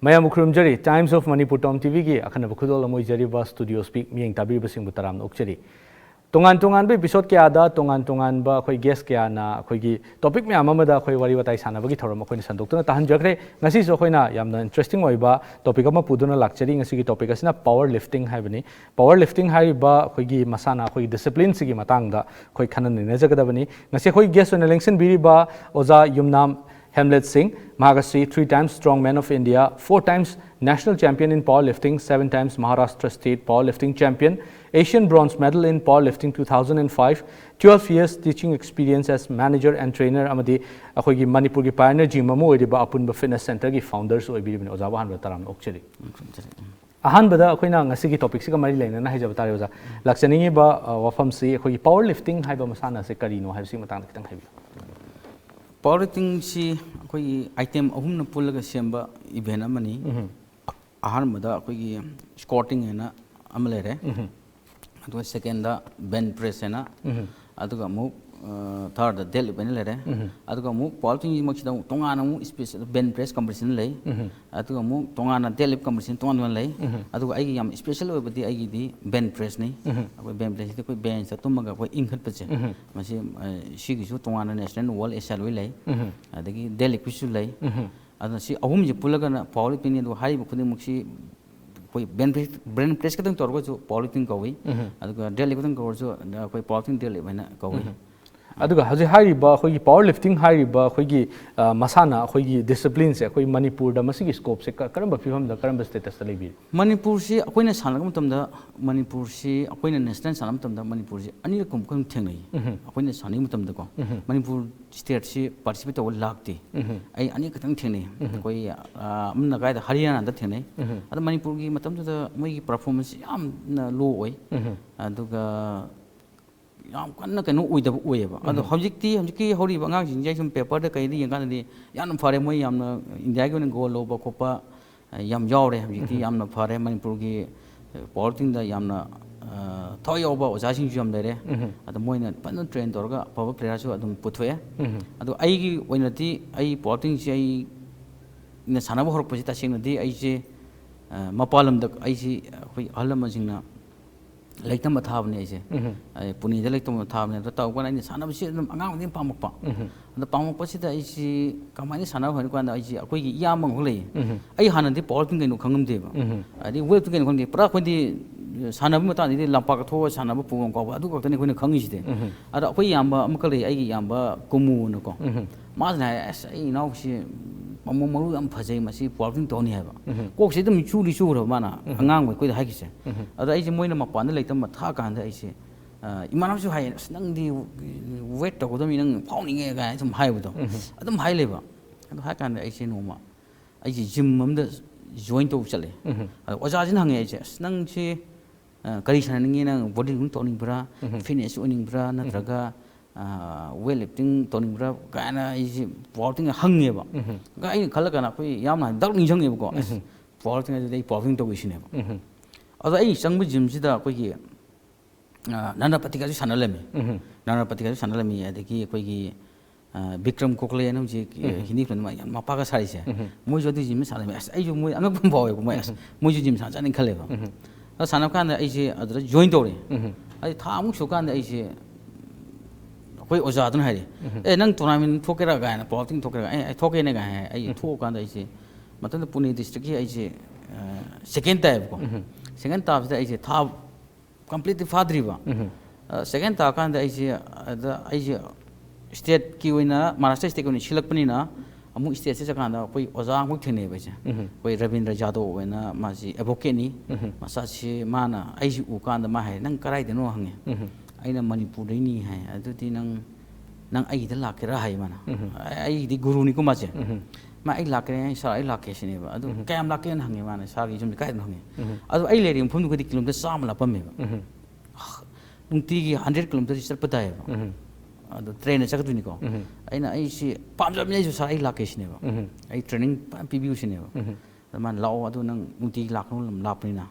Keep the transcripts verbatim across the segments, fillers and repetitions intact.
ꯃꯌꯥꯝꯕꯨ ꯈꯨꯔꯨꯝꯖꯔꯤ꯫ Times of Manipur Tom ꯇꯤꯚꯤꯒꯤ ꯑꯈꯟꯅꯕ ꯈꯨꯗꯣꯜ ꯑꯃ ꯑꯣꯏꯖꯔꯤꯕ Studio Speak ꯃꯤꯠꯌꯦꯡ ꯇꯥꯕꯤꯔꯤꯕꯁꯤꯡꯕꯨ ꯇꯔꯥꯝꯅ ꯑꯣꯛꯆꯔꯤ꯫ ꯇꯣꯉꯥꯟ ꯇꯣꯉꯥꯟꯕ episode ꯀꯌꯥꯗ ꯇꯣꯉꯥꯟ ꯇꯣꯉꯥꯟꯕ ꯑꯩꯈꯣꯏ guest ꯀꯌꯥꯅ ꯑꯩꯈꯣꯏꯒꯤ topic ꯃꯌꯥꯝ ꯑꯃꯗ ꯑꯩꯈꯣꯏ ꯋꯥꯔꯤ ꯋꯥꯇꯥꯏ ꯁꯥꯟꯅꯕꯒꯤ ꯊꯧꯔꯝ ꯑꯩꯈꯣꯏꯅ ꯁꯟꯗꯣꯛꯇꯨꯅ ꯇꯥꯍꯟꯖꯈ꯭ꯔꯦ꯫ ꯉꯁꯤꯁꯨ ꯑꯩꯈꯣꯏꯅ ꯌꯥꯝꯅ interesting ꯑꯣꯏꯕ topic ꯑꯃ ꯄꯨꯗꯨꯅ ꯂꯥꯛꯆꯔꯤ꯫ ꯉꯁꯤꯒꯤ topic ꯑꯁꯤꯅ power lifting ꯍꯥꯏꯕꯅꯤ꯫ Power lifting ꯍꯥꯏꯔꯤꯕ ꯑꯩꯈꯣꯏꯒꯤ ꯃꯁꯥꯟꯅ, ꯑꯩꯈꯣꯏꯒꯤ discipline ꯁꯤꯒꯤ ꯃꯇꯥꯡꯗ ꯑꯩꯈꯣꯏ ꯈꯟꯅ ꯅꯩꯅꯖꯒꯗꯕꯅꯤ꯫ ꯉꯁꯤ ꯑꯩꯈꯣꯏ guest ꯑꯣꯏꯅ ꯂꯦꯡꯁꯤꯟꯕꯤꯔꯤꯕ ꯑꯣꯖꯥ ꯌꯨꯝꯅꯥꯝ ꯍꯦꯝꯂꯦꯠ ꯁꯤꯡ, ꯃꯍꯥꯛ ꯑꯁꯤ three time strong man of India, four times national champion in powerlifting, seven times Maharashtra State powerlifting champion, Asian bronze medal in powerlifting two thousand and five, twelve years teaching experience as manager and trainer ꯑꯃꯗꯤ ꯑꯩꯈꯣꯏꯒꯤ ꯃꯅꯤꯄꯨꯔꯒꯤ pioneer gym ꯑꯃ ꯑꯣꯏꯔꯤꯕ ꯑꯄꯨꯟꯕ fitness centreꯒꯤ founders ꯑꯣꯏꯕꯤꯔꯤꯕꯅꯤ꯫ ꯑꯣꯖꯥꯕꯨ ꯑꯍꯥꯟꯕꯗ ꯇꯔꯥꯝꯅ ꯑꯣꯛꯆꯔꯤ꯫ ꯑꯍꯥꯟꯕꯗ ꯑꯩꯈꯣꯏꯅ ꯉꯁꯤꯒꯤ topicꯁꯤꯒ ꯃꯔꯤ ꯂꯩꯅꯅ ꯍꯥꯏꯖꯕ ꯇꯥꯔꯦ ꯑꯣꯖꯥ, ꯂꯥꯛꯆꯅꯤꯡꯉꯤꯕ ꯑ, ꯋꯥꯐꯝꯁꯤ ꯑꯩꯈꯣꯏꯒꯤ power lifting ꯍꯥꯏꯕ ꯃꯁꯥꯟꯅ ꯑꯁꯤ ꯀꯔꯤꯅꯣ ꯍꯥꯏꯕꯁꯤꯒꯤ ꯃꯇꯥꯡꯗ ꯈꯤꯇꯪ ꯍꯥꯏꯕꯤꯌꯨ꯫ Power liftingꯁꯤ ꯑꯩꯈꯣꯏꯒꯤ item ꯑꯍꯨꯝꯅ ꯄꯨꯜꯂꯒ ꯁꯦꯝꯕ event ꯑꯃꯅꯤ꯫ ꯑꯍꯥꯟꯕꯗ ꯑꯩꯈꯣꯏꯒꯤ squatting ꯍꯥꯏꯅ ꯑꯃ ꯂꯩꯔꯦ, ꯑꯗꯨꯒ secondꯗ bench press ꯍꯥꯏꯅ, ꯑꯗꯨꯒ ꯑꯃꯨꯛ thirdꯗ dead lift ꯍꯥꯏꯅ ꯂꯩꯔꯦ꯫ ꯑꯗꯨꯒ ꯑꯃꯨꯛ power liftingꯃꯛꯁꯤꯗ ꯑꯃꯨꯛ ꯇꯣꯉꯥꯟꯅ ꯑꯃꯨꯛ special bench press competition ꯂꯩ꯫ ꯑꯗꯨꯒ ꯑꯃꯨꯛ ꯇꯣꯉꯥꯟꯅ dead lift competition ꯇꯣꯉꯥꯟ ꯇꯣꯉꯥꯟ ꯂꯩ꯫ ꯑꯗꯨꯒ ꯑꯩꯒꯤ ꯌꯥꯝ special ꯑꯣꯏꯕꯗꯤ ꯑꯩꯒꯤꯗꯤ bench pressꯅꯤ꯫ ꯑꯩꯈꯣꯏ bench pressꯁꯤꯗꯤ ꯑꯩꯈꯣꯏ benchꯇ ꯇꯨꯝꯃꯒ ꯑꯩꯈꯣꯏ ꯏꯟꯈꯠꯄꯁꯦ꯫ ꯃꯁꯤ ꯑ, ꯁꯤꯒꯤꯁꯨ ꯇꯣꯉꯥꯟꯅ national, world, Asia ꯂꯣꯏ ꯂꯩ꯫ ꯑꯗꯒꯤ dead liftꯀꯤꯁꯨ ꯂꯩ꯫ ꯑꯗꯨꯅ ꯁꯤ ꯑꯍꯨꯝꯁꯤ ꯄꯨꯜꯂꯒꯅ power liftingꯅꯤ꯫ ꯑꯗꯨꯒ ꯍꯥꯏꯔꯤꯕ ꯈꯨꯗꯤꯡꯃꯛꯁꯤ ꯑꯩꯈꯣꯏ bench press, bench press ꯈꯛꯇꯪ ꯇꯧꯔꯒꯁꯨ power lifting ꯀꯧꯏ꯫ ꯑꯗꯨꯒ dead lift ꯈꯛꯇꯪ ꯇꯧꯔꯁꯨ ꯑꯩꯈꯣꯏ power lifting dead lift ꯍꯥꯏꯅ ꯀꯧꯏ꯫ ꯑꯗꯨꯒ ꯍꯧꯖꯤꯛ ꯍꯥꯏꯔꯤꯕ ꯑꯩꯈꯣꯏꯒꯤ power lifting ꯍꯥꯏꯔꯤꯕ ꯑꯩꯈꯣꯏꯒꯤ ꯑ, ꯃꯁꯥꯟꯅ, ꯑꯩꯈꯣꯏꯒꯤ disciplineꯁꯦ ꯑꯩꯈꯣꯏ ꯃꯅꯤꯄꯨꯔꯗ ꯃꯁꯤꯒꯤ scopeꯁꯦ ꯀ- ꯀꯔꯝꯕ ꯐꯤꯕꯝꯗ, ꯀꯔꯝꯕ statusꯇ ꯂꯩꯕꯤꯔꯤ? ꯃꯅꯤꯄꯨꯔꯁꯤ ꯑꯩꯈꯣꯏꯅ ꯁꯥꯟꯅꯔꯛꯄ ꯃꯇꯝꯗ, ꯃꯅꯤꯄꯨꯔꯁꯤ ꯑꯩꯈꯣꯏꯅ national ꯁꯥꯟꯅꯕ ꯃꯇꯝꯗ ꯃꯅꯤꯄꯨꯔꯁꯤ ꯑꯅꯤꯔꯛ ꯀꯨꯝꯕ ꯈꯛꯇꯪ ꯊꯦꯡꯅꯩ꯫ ꯑꯩꯈꯣꯏꯅ ꯁꯥꯟꯅꯔꯤꯉꯩ ꯃꯇꯝꯗꯀꯣ ꯃꯅꯤꯄꯨꯔ stateꯁꯤ participate ꯇꯧꯕ ꯂꯥꯛꯇꯦ꯫ ꯑꯩ ꯑꯅꯤ ꯈꯛꯇꯪ ꯊꯦꯡꯅꯩ꯫ ꯑꯩꯈꯣꯏ ꯑ, ꯑꯃꯅ ꯀꯥꯏꯗ, ꯍꯔꯤꯌꯥꯅꯥꯗ ꯊꯦꯡꯅꯩ꯫ ꯑꯗꯣ ꯃꯅꯤꯄꯨꯔꯒꯤ ꯃꯇꯝꯗꯨꯗ ꯃꯣꯏꯒꯤ performance ꯌꯥꯝꯅ low ꯑꯣꯏ꯫ ꯑꯗꯨꯒ ꯌꯥꯝ ꯀꯟꯅ ꯀꯩꯅꯣ ꯑꯣꯏꯗꯕ ꯑꯣꯏꯌꯦꯕ꯫ ꯑꯗꯣ ꯍꯧꯖꯤꯛꯇꯤ, ꯍꯧꯖꯤꯛꯀꯤ ꯍꯧꯔꯤꯕ ꯑꯉꯥꯡꯁꯤꯡꯁꯦ ꯑꯩ ꯁꯨꯝ paperꯗ ꯀꯩꯗ ꯌꯦꯡꯀꯥꯟꯗꯗꯤ ꯌꯥꯝꯅ ꯐꯔꯦ꯫ ꯃꯣꯏ ꯌꯥꯝꯅ Indiaꯒꯤ ꯑꯣꯏꯅ gold ꯂꯧꯕ ꯈꯣꯠꯄ, ꯑ, ꯌꯥꯝ ꯌꯥꯎꯔꯦ꯫ ꯍꯧꯖꯤꯛꯇꯤ ꯌꯥꯝꯅ ꯐꯔꯦ꯫ ꯃꯅꯤꯄꯨꯔꯒꯤ power liftingꯗ ꯌꯥꯝꯅ, ꯑ, ꯊꯋꯥꯏ ꯌꯥꯎꯕ ꯑꯣꯖꯥꯁꯤꯡꯁꯨ ꯌꯥꯝ ꯂꯩꯔꯦ꯫ ꯑꯗꯣ ꯃꯣꯏꯅ ꯐꯖꯅ train ꯇꯧꯔꯒ ꯑꯐꯕ playerꯁꯨ ꯑꯗꯨꯝ ꯄꯨꯊꯣꯛꯑꯦ꯫ ꯑꯗꯣ ꯑꯩꯒꯤ ꯑꯣꯏꯅꯗꯤ ꯑꯩ power liftingꯁꯤ ꯑꯩ ꯑꯩꯅ ꯁꯥꯟꯅꯕ ꯍꯧꯔꯛꯄꯁꯤ ꯇꯁꯦꯡꯅꯗꯤ ꯑꯩꯁꯦ, ꯑ, ꯃꯄꯥꯟ ꯂꯝꯗ ꯑꯩꯁꯤ ꯑꯩꯈꯣꯏ ꯑꯍꯜ ꯂꯃꯟꯁꯤꯡꯅ ꯂꯥꯏꯔꯤꯛ ꯇꯝꯕ ꯊꯥꯕꯅꯦ ꯑꯩꯁꯦ꯫ ꯑꯩ ꯄꯨꯅꯦꯗ ꯂꯥꯏꯔꯤꯛ ꯇꯝꯕ ꯊꯥꯕꯅꯦ꯫ ꯑꯗꯨ ꯇꯧꯕ ꯀꯥꯟꯗ ꯑꯩꯅ ꯁꯥꯟꯅꯕꯁꯤ ꯑꯗꯨꯝ ꯑꯉꯥꯡ ꯑꯣꯏꯔꯤꯉꯩꯗꯒꯤ ꯄꯥꯝꯃꯛꯄ꯫ ꯑꯗꯣ ꯄꯥꯝꯃꯛꯄꯁꯤꯗ ꯑꯩꯁꯤ ꯀꯃꯥꯏꯅ ꯁꯥꯟꯅꯕ ꯍꯧꯔ ꯀꯥꯟꯗ ꯑꯩꯁꯦ ꯑꯩꯈꯣꯏꯒꯤ ꯏꯌꯥꯝꯕ ꯑꯃꯈꯛ ꯂꯩꯌꯦ꯫ ꯑꯩ ꯍꯥꯟꯅꯗꯤ powerlifting ꯀꯩꯅꯣ ꯈꯪꯉꯝꯗꯦꯕ꯫ ꯑꯗꯩ weightꯇꯨ ꯀꯩꯅꯣ ꯈꯪꯗꯦ꯫ ꯄꯨꯔꯥ ꯑꯩꯈꯣꯏꯗꯤ ꯁꯥꯟꯅꯕꯒꯤ ꯃꯇꯥꯡꯗꯗꯤ ꯂꯝꯄꯥꯛꯇ ꯊꯣꯛꯑꯒ ꯁꯥꯟꯅꯕ, ꯄꯨꯕꯝ ꯀꯥꯎꯕ ꯑꯗꯨ ꯈꯛꯇꯅꯤ ꯑꯩꯈꯣꯏꯅ ꯈꯪꯉꯤꯁꯤꯗꯤ꯫ ꯑꯗꯣ ꯑꯩꯈꯣꯏ ꯏꯌꯥꯝꯕ ꯑꯃꯈꯛ ꯂꯩ, ꯑꯩꯒꯤ ꯏꯌꯥꯝꯕ ꯀꯨꯃꯨꯅꯀꯣ꯫ ꯃꯥꯁꯤꯅ ꯍꯥꯏ, "ꯑꯁ, ꯑꯩ ꯏꯅꯥꯎꯁꯤ ꯃꯃꯧ ꯃꯔꯨ ꯌꯥꯝ ꯐꯖꯩ, ꯃꯁꯤ powerlifting ꯇꯧꯅꯤ" ꯍꯥꯏꯕ꯫ ꯀꯣꯛꯁꯤ ꯑꯗꯨꯝ ꯆꯨꯗꯤ ꯆꯨꯈ꯭ꯔꯕ ꯃꯥꯅ ꯑꯉꯥꯡ ꯑꯣꯏ ꯑꯩꯈꯣꯏꯗ ꯍꯥꯏꯈꯤꯁꯦ꯫ ꯑꯗꯣ ꯑꯩꯁꯦ ꯃꯣꯏꯅ ꯃꯄꯥꯟꯗ ꯂꯥꯏꯔꯤꯛ ꯇꯝꯕ ꯊꯥ ꯀꯥꯟꯗ ꯑꯩꯁꯦ, ꯑ, ꯏꯃꯥꯟꯅꯕꯁꯨ ꯍꯥꯏꯌꯦ, "ꯑꯁ, ꯅꯪꯗꯤ weight ꯇꯧꯒꯗꯕꯅꯤ, ꯅꯪ ꯐꯥꯎꯅꯤꯡꯉꯦ" ꯀꯥꯏꯅ ꯁꯨꯝ ꯍꯥꯏꯕꯗꯣ꯫ ꯑꯗꯨꯝ ꯍꯥꯏ ꯂꯩꯕ꯫ ꯑꯗꯨ ꯍꯥꯏ ꯀꯥꯟꯗ ꯑꯩꯁꯦ ꯅꯣꯡꯃ ꯑꯩꯁꯦ gym ꯑꯃꯗ join ꯇꯧꯕ ꯆꯠꯂꯦ꯫ ꯑꯗꯣ ꯑꯣꯖꯥꯁꯤꯅ ꯍꯪꯉꯦ ꯑꯩꯁꯦ, "ꯑꯁ, ꯅꯪꯁꯤ, ꯑ, ꯀꯔꯤ ꯁꯥꯟꯅꯅꯤꯡꯉꯤ? ꯅꯪ bodybuilding ꯇꯧꯅꯤꯡꯕ꯭ꯔꯥ? Fitness ꯑꯣꯏꯅꯤꯡꯕ꯭ꯔꯥ? ꯅꯠꯇ꯭ꯔꯒ, ꯑ, weightlifting ꯇꯧꯅꯤꯡꯕ꯭ꯔꯥ?" ꯀꯥꯏꯅ ꯑꯩꯁꯦ powerlifting ꯍꯪꯉꯦꯕ꯫ ꯑꯗ ꯑꯩꯅ ꯈꯜꯂ ꯀꯥꯟꯗ ꯑꯩꯈꯣꯏ ꯌꯥꯝꯅ ꯍꯟꯗꯛ ꯅꯤꯡꯁꯤꯡꯉꯦꯕꯀꯣ꯫ ꯑꯁ, powerlifting ꯍꯥꯏꯁꯤꯗꯤ ꯑꯩ powerlifting ꯇꯧꯒꯦ ꯁꯤꯅꯦꯕ꯫ ꯑꯗꯣ ꯑꯩ ꯆꯪꯕ gymꯁꯤꯗ ꯑꯩꯈꯣꯏꯒꯤ, ꯑ, ꯅꯥꯅꯥ ꯄꯇꯤꯀꯥꯁꯨ ꯁꯥꯟꯅꯔꯝꯃꯤ꯫ ꯅꯥꯅꯥ ꯄꯇꯤꯀꯥꯁꯨ ꯁꯥꯟꯅꯔꯝꯃꯤ꯫ ꯑꯗꯒꯤ ꯑꯩꯈꯣꯏꯒꯤ, ꯑ, ꯕꯤꯀ꯭ꯔꯝ ꯒꯣꯈꯂꯦꯅ ꯍꯧꯖꯤꯛ, ꯑ, ꯍꯤꯟꯗꯤ film ꯌꯥꯝ ꯃꯄꯥꯒ ꯁꯥꯔꯤꯁꯦ꯫ ꯃꯣꯏꯁꯨ ꯑꯗꯨ gym ꯁꯥꯟꯅꯔꯝꯃꯤ꯫ ꯑꯁ, ꯑꯩꯁꯨ ꯃꯣꯏ ꯑꯉꯛꯄ ꯑꯃ ꯐꯥꯎꯋꯦꯕ꯫ ꯃꯣꯏ, "ꯑꯁ, ꯃꯣꯏꯁꯨ gym ꯁꯥꯟꯅ ꯆꯠꯅꯤꯡ" ꯈꯜꯂꯦꯕ꯫ ꯑꯗ ꯁꯥꯟꯅꯕ ꯀꯥꯟꯗ ꯑꯩꯁꯦ ꯑꯗꯨꯗ join ꯇꯧꯔꯦ꯫ ꯑꯩ ꯊꯥ ꯑꯃꯨꯛ ꯁꯨꯔꯀꯥꯟꯗ ꯑꯩꯁꯦ, ꯑꯩꯈꯣꯏ ꯑꯣꯖꯥꯗꯨꯅ ꯍꯥꯏꯔꯦ, "ꯑꯦ, ꯅꯪ tournament ꯊꯣꯛꯀꯦꯔꯥ?" ꯀꯥꯏꯅ, "powerlifting ꯊꯣꯛꯀꯦꯔꯥ?" "ꯑꯦ, ꯑꯩ ꯊꯣꯛꯀꯦꯅꯦ" ꯀꯥꯏꯅ ꯍꯥꯏ꯫ ꯑꯩ ꯊꯣꯛꯑꯀꯥꯟꯗ ꯑꯩꯁꯦ ꯃꯊꯪꯗ ꯄꯨꯅꯦ districtꯀꯤ ꯑꯩꯁꯦ, ꯑ, second ꯇꯥꯏꯌꯦꯕꯀꯣ꯫ Second ꯇꯥꯕꯁꯤꯗ ꯑꯩꯁꯦ ꯊꯥ completeꯇꯤ ꯐꯥꯗ꯭ꯔꯤꯕ꯫ ꯑ, second ꯇꯥꯀꯥꯟꯗ ꯑꯩꯁꯦ, ꯑꯗ ꯑꯩꯁꯦ stateꯀꯤ ꯑꯣꯏꯅ, ꯃꯍꯥꯔꯥꯁꯇ꯭ꯔ stateꯀꯤ ꯑꯣꯏꯅ ꯁꯤꯜꯂꯛꯄꯅꯤꯅ, ꯑꯃꯨꯛ stateꯁꯦ ꯆꯠꯀꯥꯟꯗ ꯑꯩꯈꯣꯏ ꯑꯣꯖꯥ ꯑꯃꯈꯛ ꯊꯦꯡꯅꯩꯕ ꯑꯩꯁꯦ꯫ ꯑꯩꯈꯣꯏ ꯔꯕꯤꯟꯗ꯭ꯔ ꯖꯥꯗꯧ ꯑꯣꯏꯅ, ꯃꯥꯁꯤ advocateꯅꯤ꯫ ꯃꯁꯥꯁꯤ ꯃꯥꯅ ꯑꯩꯁꯤ ꯎꯀꯥꯟꯗ ꯃꯥ ꯍꯥꯏ, "ꯅꯪ ꯀꯗꯥꯏꯗꯅꯣ?" ꯍꯪꯉꯦ꯫ ꯑꯩꯅ, "ꯃꯅꯤꯄꯨꯔꯗꯩꯅꯤ" ꯍꯥꯏ꯫ "ꯑꯗꯨꯗꯤ ꯅꯪ, ꯅꯪ ꯑꯩꯒꯤꯗ ꯂꯥꯛꯀꯦꯔꯥ?" ꯍꯥꯏ ꯃꯥꯅ꯫ ꯑꯩ-, ꯑꯩꯒꯤꯗꯤ ꯒꯨꯔꯨꯅꯤꯀꯣ ꯃꯥꯁꯦ꯫ "ꯃꯥ ꯑꯩ ꯂꯥꯛꯀꯦ" ꯍꯥꯏ, "sir, ꯑꯩ ꯂꯥꯛꯀꯦ" ꯁꯤꯅꯦꯕ꯫ "ꯑꯗꯨ ꯀꯌꯥꯝ ꯂꯥꯛꯀꯦꯅ?" ꯍꯪꯉꯦ ꯃꯥꯅ꯫ "Sirꯒꯤ ꯌꯨꯝꯁꯦ ꯀꯥꯏꯗꯅꯣ?" ꯍꯪꯉꯦ꯫ ꯑꯗꯣ ꯑꯩ ꯂꯩꯔꯤꯕ ꯃꯐꯝꯗꯨꯒꯗꯤ kilometre ꯆꯥꯝꯃ ꯂꯥꯞꯄꯝꯃꯦꯕ꯫ ꯅꯨꯡꯇꯤꯒꯤ hundred kilometre ꯆꯠꯄ ꯇꯥꯏꯌꯦꯕ꯫ ꯑꯗꯣ trainꯗ ꯆꯠꯀꯗꯣꯏꯅꯤꯀꯣ꯫ ꯑꯩꯅ, "ꯑꯩꯁꯤ ꯄꯥꯝꯖꯕꯅꯤ, ꯑꯩꯁꯨ sir, ꯑꯩ ꯂꯥꯛꯀꯦ" ꯁꯤꯅꯦꯕ꯫ "ꯑꯩ training ꯐꯖꯅ ꯄꯤꯕꯤꯌꯨ" ꯁꯤꯅꯦꯕ꯫ ꯑꯗ ꯃꯥꯅ, "ꯂꯥꯛꯑꯣ, ꯑꯗꯨ ꯅꯪ ꯅꯨꯡꯇꯤꯒꯤ ꯂꯥꯛꯀꯅꯨ, ꯂꯝ ꯂꯥꯞꯄꯅꯤꯅ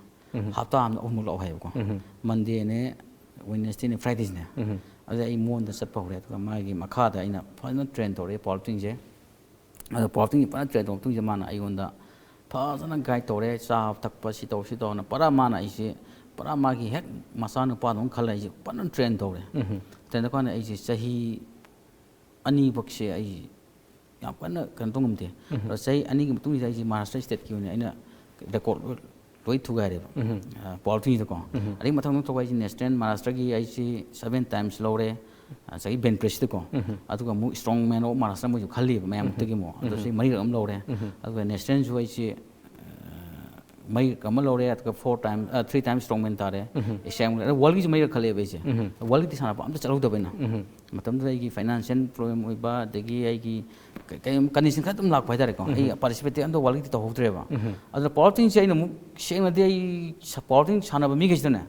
ꯍꯞꯇꯥ ꯑꯃꯗ ꯑꯍꯨꯝꯂꯛ ꯂꯥꯛꯑꯣ" ꯍꯥꯏꯌꯦꯕꯀꯣ꯫ Mondayꯅꯦ, Wednesdayꯅꯦ, Fridayꯅꯦ꯫ ꯑꯗꯨꯗ ꯑꯩ ꯃꯉꯣꯟꯗ ꯆꯠꯄ ꯍꯧꯔꯦ꯫ ꯑꯗꯨꯒ ꯃꯥꯒꯤ ꯃꯈꯥꯗ ꯑꯩꯅ ꯐꯖꯅ train ꯇꯧꯔꯛꯑꯦ powerliftingꯁꯦ꯫ ꯑꯗꯣ ꯄꯥꯋꯔ ꯂꯤꯐꯇꯤꯡꯁꯦ ꯐꯖꯅ ꯇ꯭ꯔꯦꯟ ꯇꯧꯔꯕ ꯃꯇꯨꯡꯁꯤꯗ ꯃꯥꯅ ꯑꯩꯉꯣꯟꯗ ꯐꯖꯅ ꯒꯥꯏꯗ ꯇꯧꯔꯦ, ꯆꯥꯕ ꯊꯛꯄ ꯁꯤ ꯇꯧ ꯁꯤ ꯇꯧꯅ꯫ ꯄꯨꯔꯥ ꯃꯥꯅ ꯑꯩꯁꯦ ꯄꯨꯔꯥ ꯃꯥꯒꯤ ꯍꯦꯛ ꯃꯆꯥꯅꯨꯄꯥꯗꯧꯅ ꯈꯜꯂ ꯑꯩꯁꯦ ꯐꯖꯅ ꯇ꯭ꯔꯦꯟ ꯇꯧꯔꯦ꯫ ꯇ꯭ꯔꯦꯟ ꯇꯧꯀꯥꯟꯗ ꯑꯩꯁꯦ ꯆꯍꯤ ꯑꯅꯤꯐꯥꯎꯁꯦ ꯑꯩ ꯌꯥꯝ ꯀꯟꯅ ꯀꯩꯅꯣ ꯇꯧ ꯉꯝꯗꯦ꯫ ꯑꯗꯣ ꯆꯍꯤ ꯑꯅꯤꯒꯤ ꯃꯇꯨꯡꯁꯤꯗ ꯑꯩꯁꯦ ꯃꯍꯥꯔꯥꯁꯇ꯭ꯔ ꯁ꯭ꯇꯦꯠꯀꯤ ꯑꯣꯏꯅ ꯑꯩꯅ ꯔꯦꯀꯣꯔꯗ ꯂꯣꯏ ꯊꯨꯒꯥꯏꯔꯦꯕ꯫ ꯄꯥꯋꯔ ꯂꯤꯐꯇꯤꯡꯁꯤꯗꯀꯣ꯫ ꯑꯗꯩ ꯃꯊꯪ ꯃꯊꯪ ꯊꯣꯛꯄ ꯑꯩꯁꯦ ꯅꯦꯁꯅꯦꯜ ꯃꯍꯥꯔꯥꯁꯇ꯭ꯔꯒꯤ ꯑꯩꯁꯦ ꯁꯚꯦꯟ ꯇꯥꯏꯝꯁ ꯂꯧꯔꯦ꯫ ꯉꯁꯥꯏꯒꯤ ꯕꯦꯟ ꯄ꯭ꯔꯦꯁꯇꯀꯣ꯫ ꯑꯗꯨꯒ ꯑꯃꯨꯛ ꯏꯁꯇ꯭ꯔꯣꯡ ꯃꯦꯟ ꯑꯣꯐ ꯃꯍꯥꯔꯥꯁꯇ꯭ꯔ ꯃꯣꯏꯁꯨ ꯈꯜꯂꯤꯕ ꯃꯌꯥꯝꯗꯒꯤ ꯑꯃꯨꯛ꯫ ꯑꯗꯣ ꯁꯤ ꯃꯔꯤꯔꯛ ꯑꯃ ꯂꯧꯔꯦ꯫ ꯑꯗꯨꯒ ꯅꯦꯁꯅꯦꯜꯁꯨ ꯑꯩꯁꯦ ꯃꯔꯤꯔꯛ ꯑꯃ ꯂꯧꯔꯦ, ꯑꯗꯨꯒ ꯐꯣꯔ ꯇꯥꯏꯝ, ꯊ꯭ꯔꯤ ꯇꯥꯏꯝ ꯏꯁꯇ꯭ꯔꯣꯡ ꯃꯦꯟ ꯇꯥꯔꯦ꯫ ꯑꯦꯁꯤꯌꯥ ꯑꯃ ꯂꯧꯔꯦ꯫ ꯋꯥꯔꯜꯒꯤꯁꯨ ꯃꯔꯤꯔꯛ ꯈꯜꯂꯦꯕ ꯑꯩꯁꯦ꯫ ꯋꯥꯔꯜꯒꯤꯗꯤ ꯁꯥꯟꯅꯕ ꯑꯝꯇ ꯆꯠꯍꯧꯗꯕ ꯑꯩꯅ꯫ ꯃꯇꯝꯗꯨꯗ ꯑꯩꯒꯤ ꯐꯥꯏꯅꯥꯟꯁꯤꯌꯦꯜ ꯄ꯭ꯔꯣꯕ꯭ꯂꯦꯝ ꯑꯣꯏꯕ, ꯑꯗꯒꯤ ꯑꯩꯒꯤ ꯀ-, ꯀꯩ-, ꯀꯟꯗꯤꯁꯟ ꯈꯔ ꯑꯗꯨꯝ ꯂꯥꯛꯄ ꯍꯥꯏꯇꯥꯔꯦꯀꯣ꯫ ꯑꯩ ꯄꯥꯔꯇꯤꯁꯤꯄꯦꯠꯇꯤ ꯑꯝꯇ ꯋꯥꯔꯜꯒꯤꯗꯤ ꯇꯧꯍꯧꯗ꯭ꯔꯦꯕ꯫ ꯑꯗꯨꯅ ꯄꯥꯋꯔ ꯂꯤꯐꯇꯤꯡꯁꯦ ꯑꯩꯅ ꯑꯃꯨꯛ ꯁꯦꯡꯅꯗꯤ ꯑꯩ ꯁ-, ꯄꯥꯋꯔ ꯂꯤꯐꯇꯤꯡ ꯁꯥꯟꯅꯕ ꯃꯤꯈꯩꯁꯤꯗꯅꯦ,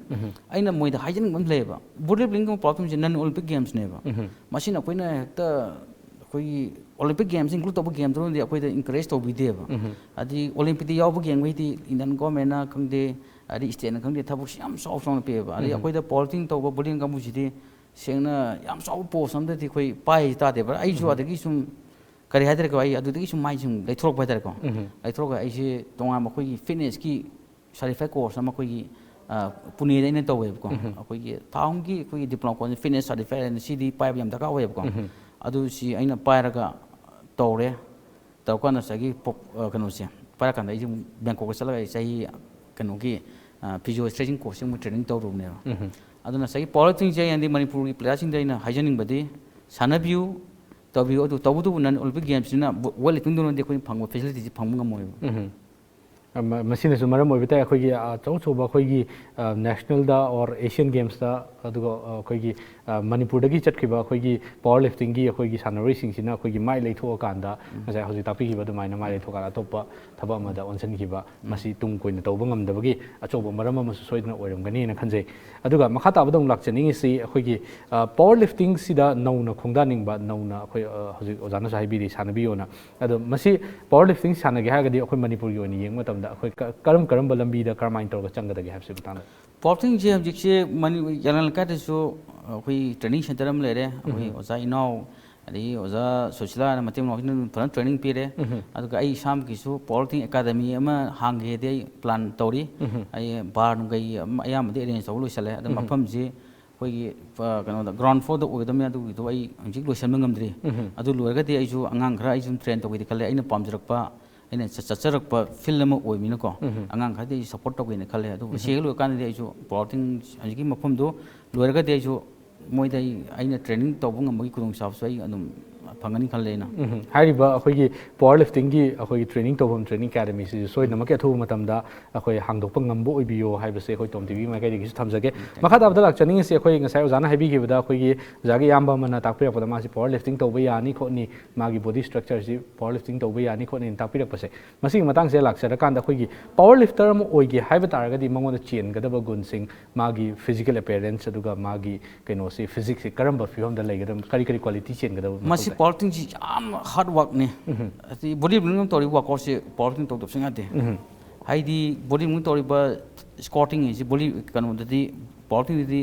ꯑꯩꯅ ꯃꯣꯏꯗ ꯍꯥꯏꯖꯅꯤꯡꯕ ꯑꯃ ꯂꯩꯌꯦꯕ꯫ ꯕꯣꯗꯤ ꯂꯤꯐꯇꯤꯡꯒꯨꯝꯕ ꯄꯥꯋꯔ ꯂꯤꯐꯇꯤꯡꯁꯦ ꯅꯟ ꯑꯣꯂꯤꯝꯄꯤꯛ ꯒꯦꯝꯁꯅꯦꯕ꯫ ꯃꯁꯤꯅ ꯑꯩꯈꯣꯏꯅ ꯍꯦꯛꯇ ꯑꯩꯈꯣꯏꯒꯤ ꯑꯣꯂꯤꯝꯄꯤꯛ ꯒꯦꯝꯁ ꯏꯟꯀ꯭ꯂꯨꯗ ꯇꯧꯕ ꯒꯦꯝꯗꯨꯅꯗꯤ ꯑꯩꯈꯣꯏꯗ ꯏꯟꯀꯔꯦꯖ ꯇꯧꯕꯤꯗꯦꯕ꯫ ꯍꯥꯏꯗꯤ ꯑꯣꯂꯤꯝꯄꯤꯛꯇ ꯌꯥꯎꯕ ꯒꯦꯝꯈꯩꯗꯤ ꯏꯟꯗꯤꯌꯟ ꯒꯣꯔꯃꯦꯟꯅ ꯈꯪꯗꯦ, ꯍꯥꯏꯗꯤ ꯁ꯭ꯇꯦꯠꯅ ꯈꯪꯗꯦ, ꯊꯕꯛꯁꯤ ꯌꯥꯝ ꯆꯥꯎ ꯆꯥꯎꯅ ꯄꯤꯌꯦꯕ꯫ ꯑꯗꯩ ꯑꯩꯈꯣꯏꯗ ꯄꯥꯋꯔ ꯂꯤꯐꯇꯤꯡ ꯇꯧꯕ ꯕꯣꯗꯤ ꯂꯤꯐꯇꯤꯡ ꯀꯥꯡꯕꯨꯁꯤꯗꯤ ꯁꯦꯡꯅ ꯌꯥꯝ ꯆꯥꯎꯕ ꯄꯣꯁ ꯑꯝꯗꯗꯤ ꯑꯩꯈꯣꯏ ꯄꯥꯏ ꯇꯥꯗꯦꯕ꯫ ꯑꯩꯁꯨ ꯑꯗꯒꯤ ꯁꯨꯝ ꯀꯔꯤ ꯍꯥꯏꯇꯥꯔꯦꯀꯣ, ꯑꯩ ꯑꯗꯨꯗꯒꯤ ꯁꯨꯝ ꯃꯥꯏ ꯁꯨꯝ ꯂꯩꯊꯣꯔꯛꯄ ꯍꯥꯏꯇꯥꯔꯦꯀꯣ꯫ ꯂꯩꯊꯣꯔꯛꯑꯒ ꯑꯩꯁꯦ ꯇꯣꯉꯥꯟꯕ ꯑꯩꯈꯣꯏꯒꯤ ꯐꯤꯠꯅꯦꯁꯀꯤ ꯁꯥꯔꯇꯤꯐꯥꯏꯠ ꯀꯣꯔꯁ ꯑꯃ ꯑꯩꯈꯣꯏꯒꯤ, ꯑ, ꯄꯨꯅꯦꯗ ꯑꯩꯅ ꯇꯧꯋꯦꯕꯀꯣ꯫ ꯑꯩꯈꯣꯏꯒꯤ ꯊꯥ ꯑꯍꯨꯝꯒꯤ ꯑꯩꯈꯣꯏꯒꯤ ꯗꯤꯄ꯭ꯂꯣꯃꯥ ꯀꯣꯔꯁ, ꯐꯤꯠꯅꯦꯁ ꯁꯥꯔꯇꯤꯐꯥꯏꯠ ꯍꯥꯏꯅ ꯁꯤꯗꯤ ꯄꯥꯏꯕ ꯌꯥꯝ ꯗꯔꯀꯥꯔ ꯑꯣꯏꯌꯦꯕꯀꯣ꯫ ꯑꯗꯨ ꯁꯤ ꯑꯩꯅ ꯄꯥꯏꯔꯒ ꯇꯧꯔꯦ꯫ ꯇꯧꯔꯀꯥꯟꯗ ꯉꯁꯥꯏꯒꯤ ꯄꯣꯛ-, ꯑ, ꯀꯩꯅꯣꯁꯦ ꯄꯥꯏꯔꯀꯥꯟꯗ ꯑꯩꯁꯦ ꯑꯃꯨꯛ ꯕꯦꯡꯀꯣꯛꯇ ꯆꯠꯂꯒ ꯑꯩ ꯆꯍꯤ ꯀꯩꯅꯣꯒꯤ, ꯑ, ꯐꯤꯖꯤꯑꯣ ꯁ꯭ꯇ꯭ꯔꯦꯆꯤꯡ ꯀꯣꯔꯁꯁꯦ ꯑꯃꯨꯛ ꯇ꯭ꯔꯦꯅꯤꯡ ꯇꯧꯔꯨꯕꯅꯦꯕ꯫ ꯑꯗꯨꯅ ꯉꯁꯥꯏꯒꯤ ꯄꯥꯋꯔ ꯂꯤꯐꯇꯤꯡꯁꯦ ꯑꯩꯅꯗꯤ ꯃꯅꯤꯄꯨꯔꯒꯤ ꯄ꯭ꯂꯦꯌꯥꯔꯁꯤꯡꯗ ꯑꯩꯅ ꯍꯥꯏꯖꯅꯤꯡꯕꯗꯤ ꯁꯥꯟꯅꯕꯤꯌꯨ, ꯇꯧꯕꯤꯌꯨ꯫ ꯑꯗꯨ ꯇꯧꯕꯇꯕꯨ ꯅꯟ ꯑꯣꯂꯤꯝꯄꯤꯛ ꯒꯦꯝꯁꯅꯤꯅ ꯕꯣ-, ꯋꯦꯠ ꯂꯤꯐꯇꯤꯡꯗꯧꯅꯗꯤ ꯑꯩꯈꯣꯏꯅ ꯐꯪꯕ ꯐꯦꯁꯤꯂꯤꯇꯤꯁꯦ ꯐꯪꯕ ꯉꯝꯃꯣꯏꯕ꯫ ꯎꯝ꯫ ꯑ, ꯃ-, ꯃꯁꯤꯅꯁꯨ ꯃꯔꯝ ꯑꯣꯏꯕ ꯇꯥꯏ ꯑꯩꯈꯣꯏꯒꯤ, ꯑ, ꯑꯆꯧ ꯑꯆꯧꯕ ꯑꯩꯈꯣꯏꯒꯤ, ꯑ, ꯅꯦꯁꯅꯦꯜꯗ ꯑꯣꯔ ꯑꯦꯁꯤꯌꯥꯟ ꯒꯦꯝꯁꯇ, ꯑꯗꯨꯒ, ꯑ, ꯑꯩꯈꯣꯏꯒꯤ, ꯑ, ꯃꯅꯤꯄꯨꯔꯗꯒꯤ ꯆꯠꯈꯤꯕ ꯑꯩꯈꯣꯏꯒꯤ ꯄꯥꯋꯔ ꯂꯤꯐꯇꯤꯡꯒꯤ ꯑꯩꯈꯣꯏꯒꯤ ꯁꯥꯟꯅꯔꯣꯏꯁꯤꯡꯁꯤꯅ ꯑꯩꯈꯣꯏꯒꯤ ꯃꯥꯏ ꯂꯩꯊꯣꯛꯑꯀꯥꯟꯗ ꯉꯁꯥꯏ ꯍꯧꯖꯤꯛ ꯇꯥꯛꯄꯤꯈꯤꯕ ꯑꯗꯨꯃꯥꯏꯅ ꯃꯥꯏ ꯂꯩꯊꯣꯛꯑꯀꯥꯟꯗ ꯑꯇꯣꯞꯄ ꯊꯕꯛ ꯑꯃꯗ ꯑꯣꯟꯁꯤꯟꯈꯤꯕ, ꯃꯁꯤ ꯇꯨꯡ ꯀꯣꯏꯅ ꯇꯧꯕ ꯉꯝꯗꯕꯒꯤ ꯑꯆꯧꯕ ꯃꯔꯝ ꯑꯃꯁꯨ ꯁꯣꯏꯗꯅ ꯑꯣꯏꯔꯝꯒꯅꯤꯅ ꯈꯟꯖꯩ꯫ ꯑꯗꯨꯒ ꯃꯈꯥ ꯇꯥꯕꯗ ꯑꯃꯨꯛ ꯂꯥꯛꯆꯅꯤꯡꯉꯤꯁꯤ ꯑꯩꯈꯣꯏꯒꯤ, ꯑ, ꯄꯥꯋꯔ ꯂꯤꯐꯇꯤꯡꯁꯤꯗ ꯅꯧꯅ ꯈꯣꯡꯗꯥꯅꯤꯡꯕ, ꯅꯧꯅ ꯑꯩꯈꯣꯏ, ꯑ, ꯍꯧꯖꯤꯛ ꯑꯣꯖꯥꯅꯁꯨ ꯍꯥꯏꯕꯤꯔꯤ ꯁꯥꯟꯅꯕꯤꯌꯣꯅ꯫ ꯑꯗꯣ ꯃꯁꯤ ꯄꯥꯋꯔ ꯂꯤꯐꯇꯤꯡ ꯁꯥꯟꯅꯒꯦ ꯍꯥꯏꯔꯒꯗꯤ ꯑꯩꯈꯣꯏ ꯃꯅꯤꯄꯨꯔꯒꯤ ꯑꯣꯏꯅ ꯌꯦꯡꯕ ꯃꯇꯝꯗ ꯑꯩꯈꯣꯏ ꯀ-, ꯀꯔꯝ ꯀꯔꯝꯕ ꯂꯝꯕꯤꯗ ꯀꯔꯝꯍꯥꯏꯅ ꯇꯧꯔꯒ ꯆꯪꯒꯗꯒꯦ ꯍꯥꯏꯕꯁꯤ ꯃꯇꯥꯡꯗ? ꯄꯥꯋꯔ ꯂꯤꯐꯇꯤꯡꯁꯦ ꯍꯧꯖꯤꯛꯁꯦ ꯃꯅꯤ-, ꯌꯥꯉꯥꯡ ꯂꯩꯀꯥꯏꯗꯁꯨ ꯑꯩꯈꯣꯏ ꯇ꯭ꯔꯦꯅꯤꯡ ꯁꯦꯟꯇꯔ ꯑꯃ ꯂꯩꯔꯦ꯫ ꯑꯩꯈꯣꯏ ꯑꯣꯖꯥ ꯏꯅꯥꯎ ꯑꯗꯒꯤ ꯑꯣꯖꯥ ꯁꯨꯁꯤꯂꯥꯅ ꯃꯇꯦꯡ ꯃꯅꯥꯎꯁꯤꯅ ꯑꯗꯨꯝ ꯐꯖꯅ training ꯄꯤꯔꯦ꯫ ꯑꯗꯨꯒ ꯑꯩ ꯏꯁꯥꯃꯛꯀꯤꯁꯨ power lifting academy ꯑꯃ ꯍꯥꯡꯒꯦꯗꯤ ꯑꯩ plan ꯇꯧꯔꯤ꯫ ꯑꯩ bar ꯅꯨꯡ ꯀꯩ ꯑꯃ ꯑꯌꯥꯝꯕꯗꯤ arrange ꯇꯧꯕ ꯂꯣꯏꯁꯤꯜꯂꯦ꯫ ꯑꯗꯣ ꯃꯐꯝꯁꯤ ꯑꯩꯈꯣꯏꯒꯤ, ꯑ, ꯀꯩꯅꯣꯗ ground floorꯗ ꯑꯣꯏꯒꯗꯕꯅꯤ꯫ ꯑꯗꯨꯒꯤꯗꯣ ꯑꯩ ꯍꯧꯖꯤꯛ ꯂꯣꯏꯁꯤꯟꯕ ꯉꯝꯗ꯭ꯔꯤ꯫ ꯑꯗꯨ ꯂꯣꯏꯔꯒꯗꯤ ꯑꯩꯁꯨ ꯑꯉꯥꯡ ꯈꯔ ꯑꯩ ꯁꯨꯝ train ꯇꯧꯒꯦꯗꯤ ꯈꯜꯂꯦ꯫ ꯑꯩꯅ ꯄꯥꯝꯖꯔꯛꯄ, ꯑꯩꯅ ꯆꯠ-, ꯆꯠꯆꯔꯛꯄ field ꯑꯃ ꯑꯣꯏꯕꯅꯤꯅꯀꯣ, ꯑꯉꯥꯡ ꯈꯔꯗꯤ ꯑꯩ support ꯇꯧꯒꯦꯅ ꯈꯜꯂꯦ꯫ ꯑꯗꯨꯕꯨ ꯁꯤ ꯍꯦꯛ ꯂꯣꯏꯔꯀꯥꯟꯗꯗꯤ ꯑꯩꯁꯨ power lifting ꯍꯧꯖꯤꯛꯀꯤ ꯃꯐꯝꯗꯣ ꯂꯣꯏꯔꯒꯗꯤ ꯑꯩꯁꯨ ꯃꯣꯏꯗ ꯑꯩ, ꯑꯩꯅ training ꯇꯧꯕ ꯉꯝꯕꯒꯤ ꯈꯨꯗꯣꯡꯆꯥꯕꯁꯨ ꯑꯩ ꯑꯗꯨꯝ ꯐꯪꯒꯅꯤ ꯈꯜꯂꯦ ꯑꯩꯅ꯫ ꯎꯝ, ꯍꯥꯏꯔꯤꯕ ꯑꯩꯈꯣꯏꯒꯤ power liftingꯒꯤ ꯑꯩꯈꯣꯏꯒꯤ training ꯇꯧꯐꯝ, training academyꯁꯤꯁꯨ ꯁꯣꯏꯗꯅꯃꯛꯀꯤ ꯑꯊꯨꯕ ꯃꯇꯝꯗ ꯑꯩꯈꯣꯏ ꯍꯥꯡꯗꯣꯛꯄ ꯉꯝꯕ ꯑꯣꯏꯕꯤꯌꯣ ꯍꯥꯏꯕꯁꯦ ꯑꯩꯈꯣꯏ ꯇꯣꯝ ꯇꯤꯚꯤ ꯃꯥꯏꯀꯩꯗꯒꯤꯁꯨ ꯊꯝꯖꯒꯦ꯫ ꯃꯈꯥ ꯇꯥꯕꯗ ꯂꯥꯛꯆꯅꯤꯡꯉꯤꯁꯤ, ꯑꯩꯈꯣꯏ ꯉꯁꯥꯏ ꯑꯣꯖꯥꯅ ꯍꯥꯏꯕꯤꯈꯤꯕꯗ, ꯑꯩꯈꯣꯏꯒꯤ ꯑꯣꯖꯥꯒꯤ ꯏꯌꯥꯝꯕ ꯑꯃꯅ ꯇꯥꯛꯄꯤꯔꯛꯄꯗ ꯃꯥꯁꯤ power lifting ꯇꯧꯕ ꯌꯥꯅꯤ ꯈꯣꯠꯅꯤ, ꯃꯥꯒꯤ body structureꯁꯤ power lifting ꯇꯧꯕ ꯌꯥꯅꯤ ꯈꯣꯠꯅꯤꯅ ꯇꯥꯛꯄꯤꯔꯛꯄꯁꯦ, ꯃꯁꯤꯒꯤ ꯃꯇꯥꯡꯁꯦ ꯂꯥꯛꯆꯔꯀꯥꯟꯗ, ꯑꯩꯈꯣꯏꯒꯤ power lifter ꯑꯃ ꯑꯣꯏꯒꯦ ꯍꯥꯏꯕ ꯇꯥꯔꯒꯗꯤ ꯃꯉꯣꯟꯗ ꯆꯦꯟꯒꯗꯕ ꯒꯨꯟꯁꯤꯡ, ꯃꯥꯒꯤ physical appearance, ꯑꯗꯨꯒ ꯃꯥꯒꯤ ꯀꯩꯅꯣꯁꯤ, physiqueꯁꯤ ꯀꯔꯝꯕ ꯐꯤꯕꯝꯗ ꯂꯩꯒꯗꯕ, ꯀꯔꯤ ꯀꯔꯤ quality ꯆꯦꯟꯒꯗꯕ ꯃꯁꯤ ꯃꯊꯧ ꯇꯥꯏ? Power liftingꯁꯤ ꯌꯥꯝ hard workꯅꯤ꯫ ꯍꯥꯏꯗꯤ body building ꯇꯧꯔꯤꯕ workoutꯁꯤ power lifting ꯇꯧꯗꯕ ꯁꯨꯡꯌꯥ ꯌꯥꯗꯦ꯫ ꯍꯥꯏꯗꯤ body building ꯇꯧꯔꯤꯕ squatting ꯍꯥꯏꯁꯤ body ꯀꯩꯅꯣꯗꯗꯤ, power liftingꯗꯗꯤ,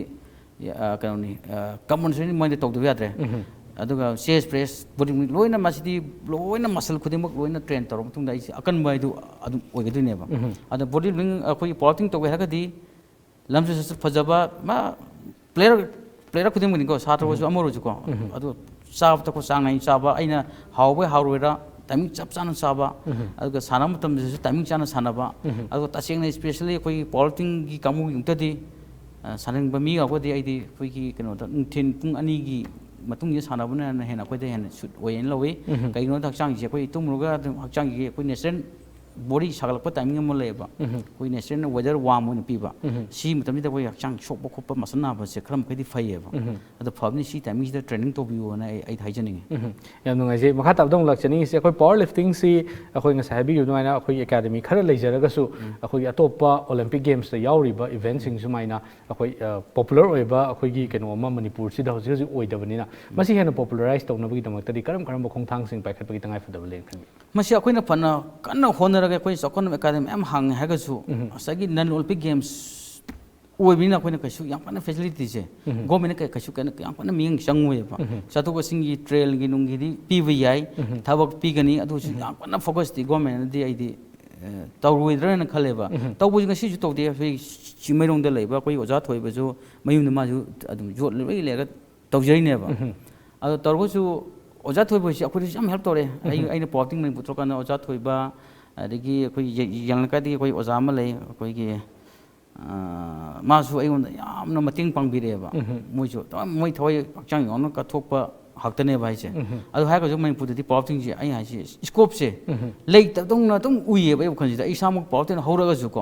ꯑ, ꯀꯩꯅꯣꯅꯤ, ꯑ, compulsory ꯃꯣꯏꯗ ꯇꯧꯗꯕ ꯌꯥꯗ꯭ꯔꯦ꯫ ꯑꯗꯨꯒ chest press, body building ꯂꯣꯏꯅ ꯃꯁꯤꯗꯤ ꯂꯣꯏꯅ muscle ꯈꯨꯗꯤꯡꯃꯛ ꯂꯣꯏꯅ train ꯇꯧꯔꯕ ꯃꯇꯨꯡꯗ ꯑꯩꯁꯦ ꯑꯀꯟꯕ ꯍꯥꯏꯗꯨ ꯑꯗꯨꯝ ꯑꯣꯏꯒꯗꯣꯏꯅꯦꯕ꯫ ꯑꯗ body building ꯑꯩꯈꯣꯏꯒꯤ power lifting ꯇꯧꯒꯦ ꯍꯥꯏꯔꯒꯗꯤ ꯂꯝꯖꯦꯜꯁꯨ ꯐꯖꯕ, ꯃꯥ player, player ꯈꯨꯗꯤꯡꯃꯛꯅꯤꯀꯣ, ꯁꯥꯇ꯭ꯔ ꯑꯣꯏꯔꯁꯨ ꯑꯃ ꯑꯣꯏꯔꯁꯨꯀꯣ꯫ ꯑꯗꯣ ꯆꯥꯕ ꯊꯛꯄ ꯆꯥꯡ ꯅꯥꯏꯅ ꯆꯥꯕ, ꯑꯩꯅ ꯍꯥꯎꯕꯣꯏ ꯍꯥꯎꯔꯣꯏꯔꯥ timing ꯆꯞ ꯆꯥꯅ ꯆꯥꯕ, ꯑꯗꯨꯒ ꯁꯥꯟꯅꯕ ꯃꯇꯝꯗꯁꯨ timing ꯆꯥꯅ ꯁꯥꯟꯅꯕ, ꯑꯗꯨꯒ ꯇꯁꯦꯡꯅ especially ꯑꯩꯈꯣꯏꯒꯤ power liftingꯒꯤ ꯀꯥꯡꯕꯨꯒꯤ ꯑꯃꯨꯛꯇꯗꯤ, ꯑ, ꯁꯥꯟꯅꯅꯤꯡꯕ ꯃꯤ ꯌꯥꯎꯔꯒꯗꯤ ꯑꯩꯗꯤ ꯑꯩꯈꯣꯏꯒꯤ ꯀꯩꯅꯣꯗ ꯅꯨꯡꯊꯤꯟ ꯄꯨꯡ ꯑꯅꯤꯒꯤ ꯃꯇꯨꯡꯗ ꯁꯥꯟꯅꯕꯅ ꯍꯦꯟꯅ ꯑꯩꯈꯣꯏꯗ ꯍꯦꯟꯅ suit ꯑꯣꯏꯌꯦꯅ ꯂꯧꯋꯤ꯫ ꯀꯩꯒꯤꯅꯣꯗ ꯍꯛꯆꯥꯡꯁꯦ ꯑꯩꯈꯣꯏ ꯇꯨꯝꯃꯨꯔꯒ ꯑꯗꯨꯝ ꯍꯛꯆꯥꯡꯒꯤ ꯑꯩꯈꯣꯏ natural body ꯁꯥꯒꯠꯂꯛꯄ timing ꯑꯃ ꯂꯩꯌꯦꯕ꯫ ꯑꯩꯈꯣꯏ natural weather warm ꯑꯣꯏꯅ ꯄꯤꯕ꯫ ꯁꯤ ꯃꯇꯝꯁꯤꯗ ꯑꯩꯈꯣꯏ ꯍꯛꯆꯥꯡ ꯁꯣꯛꯄ ꯈꯣꯠꯄ muscle ꯅꯥꯕꯁꯦ ꯈꯔ ꯃꯈꯩꯗꯤ ꯐꯩꯌꯦꯕ꯫ ꯑꯗꯣ ꯐꯕꯅꯤ ꯁꯤ timingꯁꯤꯗ training ꯇꯧꯕꯤꯌꯣꯅ ꯑꯩ, ꯑꯩ ꯍꯥꯏꯖꯅꯤꯡꯉꯤ꯫ ꯌꯥꯝ ꯅꯨꯡꯉꯥꯏꯖꯩ꯫ ꯃꯈꯥ ꯇꯥꯕꯗ ꯑꯃꯨꯛ ꯂꯥꯛꯆꯅꯤꯡꯉꯤꯁꯦ, ꯑꯩꯈꯣꯏ power liftingꯁꯤ ꯑꯩꯈꯣꯏ ꯉꯁꯥꯏ ꯍꯥꯏꯕꯤꯈꯤꯕ ꯑꯗꯨꯃꯥꯏꯅ ꯑꯩꯈꯣꯏꯒꯤ academy ꯈꯔ ꯂꯩꯖꯔꯒꯁꯨ, ꯑꯩꯈꯣꯏꯒꯤ ꯑꯇꯣꯞꯄ Olympic Gamesꯇ ꯌꯥꯎꯔꯤꯕ eventꯁꯤꯡ ꯁꯨꯃꯥꯏꯅ ꯑꯩꯈꯣꯏ, ꯑ, popular ꯑꯣꯏꯕ ꯑꯩꯈꯣꯏꯒꯤ ꯀꯩꯅꯣ ꯑꯃ ꯃꯅꯤꯄꯨꯔꯁꯤꯗ ꯍꯧꯖꯤꯛ ꯍꯧꯖꯤꯛ ꯑꯣꯏꯗꯕꯅꯤꯅ, ꯃꯁꯤ ꯍꯦꯟꯅ popularize ꯇꯧꯅꯕꯒꯤꯗꯃꯛꯇꯗꯤ ꯀꯔꯝ ꯀꯔꯝꯕ ꯈꯣꯡꯊꯥꯡꯁꯤꯡ ꯄꯥꯏꯈꯠꯄꯒꯤ ꯇꯉꯥꯏ ꯐꯗꯕ ꯂꯩꯅ ꯈꯟꯕꯤ? ꯃꯁꯤ ꯑꯩꯈꯣꯏꯅ ꯐꯅ ꯀꯟꯅ ꯍꯣꯠꯅꯔꯒ ꯑꯩꯈꯣꯏ ꯆꯥꯎꯈꯠꯅꯕ academy ꯃꯌꯥꯝ ꯍꯥꯡꯉꯦ ꯍꯥꯏꯔꯒꯁꯨ, ꯉꯁꯥꯏꯒꯤ non Olympic Games ꯑꯣꯏꯕꯅꯤꯅ ꯑꯩꯈꯣꯏꯅ ꯀꯩꯁꯨ ꯌꯥꯝ ꯀꯟꯅ ꯐꯦꯁꯤꯂꯤꯇꯤꯁꯦ ꯒꯣꯔꯃꯦꯟꯅ ꯀꯩꯁꯨ ꯀꯟꯅ ꯌꯥꯝ ꯀꯟꯅ ꯃꯤꯠꯌꯦꯡ ꯆꯪꯉꯣꯏꯕ꯫ ꯆꯠꯊꯣꯛ ꯆꯠꯁꯤꯟꯒꯤ ꯇ꯭ꯔꯦꯟꯒꯤ ꯅꯨꯡꯒꯤꯗꯤ ꯄꯤꯕ ꯌꯥꯏ, ꯊꯕꯛ ꯄꯤꯒꯅꯤ, ꯑꯗꯨꯁꯨ ꯌꯥꯝ ꯀꯟꯅ ꯐꯣꯀꯁꯇꯤ ꯒꯣꯔꯃꯦꯟꯅꯗꯤ ꯑꯩꯗꯤ ꯑ, ꯇꯧꯔꯣꯏꯗ꯭ꯔꯅ ꯈꯜꯂꯦꯕ꯫ ꯇꯧꯕꯁꯨ ꯉꯁꯤꯁꯨ ꯇꯧꯗꯦ꯫ ꯑꯩꯈꯣꯏ ꯆꯤꯡꯃꯩꯔꯣꯡꯗ ꯂꯩꯕ ꯑꯩꯈꯣꯏ ꯑꯣꯖꯥ ꯊꯣꯏꯕꯁꯨ ꯃꯌꯨꯝꯗ ꯃꯥꯁꯨ ꯑꯗꯨꯝ ꯌꯣꯠ ꯂꯣꯏ ꯂꯩꯔꯒ ꯇꯧꯖꯔꯤꯅꯦꯕ꯫ ꯑꯗꯣ ꯇꯧꯔꯒꯁꯨ ꯑꯣꯖꯥ ꯊꯣꯏꯕ ꯍꯣꯏꯁꯦ ꯑꯩꯈꯣꯏꯗꯁꯨ ꯌꯥꯝ ꯍꯦꯜꯞ ꯇꯧꯔꯦ꯫ ꯑꯩ ꯑꯩꯅ ꯄꯋꯥꯔ ꯂꯤꯐꯇꯤꯡ ꯃꯅꯤꯄꯨꯔ ꯊꯣꯛꯂꯀꯥꯟꯗ ꯑꯣꯖꯥ ꯊꯣꯏꯕ, ꯑꯗꯒꯤ ꯑꯩꯈꯣꯏ ꯌꯦ- ꯌꯦꯡꯂꯀꯥꯏꯗꯒꯤ ꯑꯩꯈꯣꯏ ꯑꯣꯖꯥ ꯑꯃ ꯂꯩ, ꯑꯩꯈꯣꯏꯒꯤ ꯑ, ꯃꯥꯁꯨ ꯑꯩꯉꯣꯟꯗ ꯌꯥꯝꯅ ꯃꯇꯦꯡ ꯄꯥꯡꯕꯤꯔꯛꯑꯦꯕ꯫ ꯃꯣꯏꯁꯨ ꯑꯗꯨꯝ ꯃꯣꯏ ꯊꯋꯥꯏ ꯍꯛꯆꯥꯡ ꯌꯥꯎꯅ ꯀꯠꯊꯣꯛꯄ ꯉꯥꯛꯇꯅꯦꯕ ꯍꯥꯏꯁꯦ꯫ ꯑꯗꯨ ꯍꯥꯏꯔꯒꯁꯨ ꯃꯅꯤꯄꯨꯔꯗꯗꯤ ꯄꯋꯥꯔ ꯂꯤꯐꯇꯤꯡꯁꯦ ꯑꯩ ꯍꯥꯏꯁꯦ ꯁ꯭ꯀꯣꯞꯁꯦ ꯂꯩꯇꯕꯗꯧꯅ ꯑꯗꯨꯝ ꯎꯏꯌꯦꯕ ꯑꯩ ꯋꯥꯈꯜꯁꯤꯗ꯫ ꯑꯩ ꯏꯁꯥꯃꯛ ꯄꯋꯥꯔ ꯂꯤꯐꯇꯤꯡ ꯍꯧꯔꯒꯁꯨꯀꯣ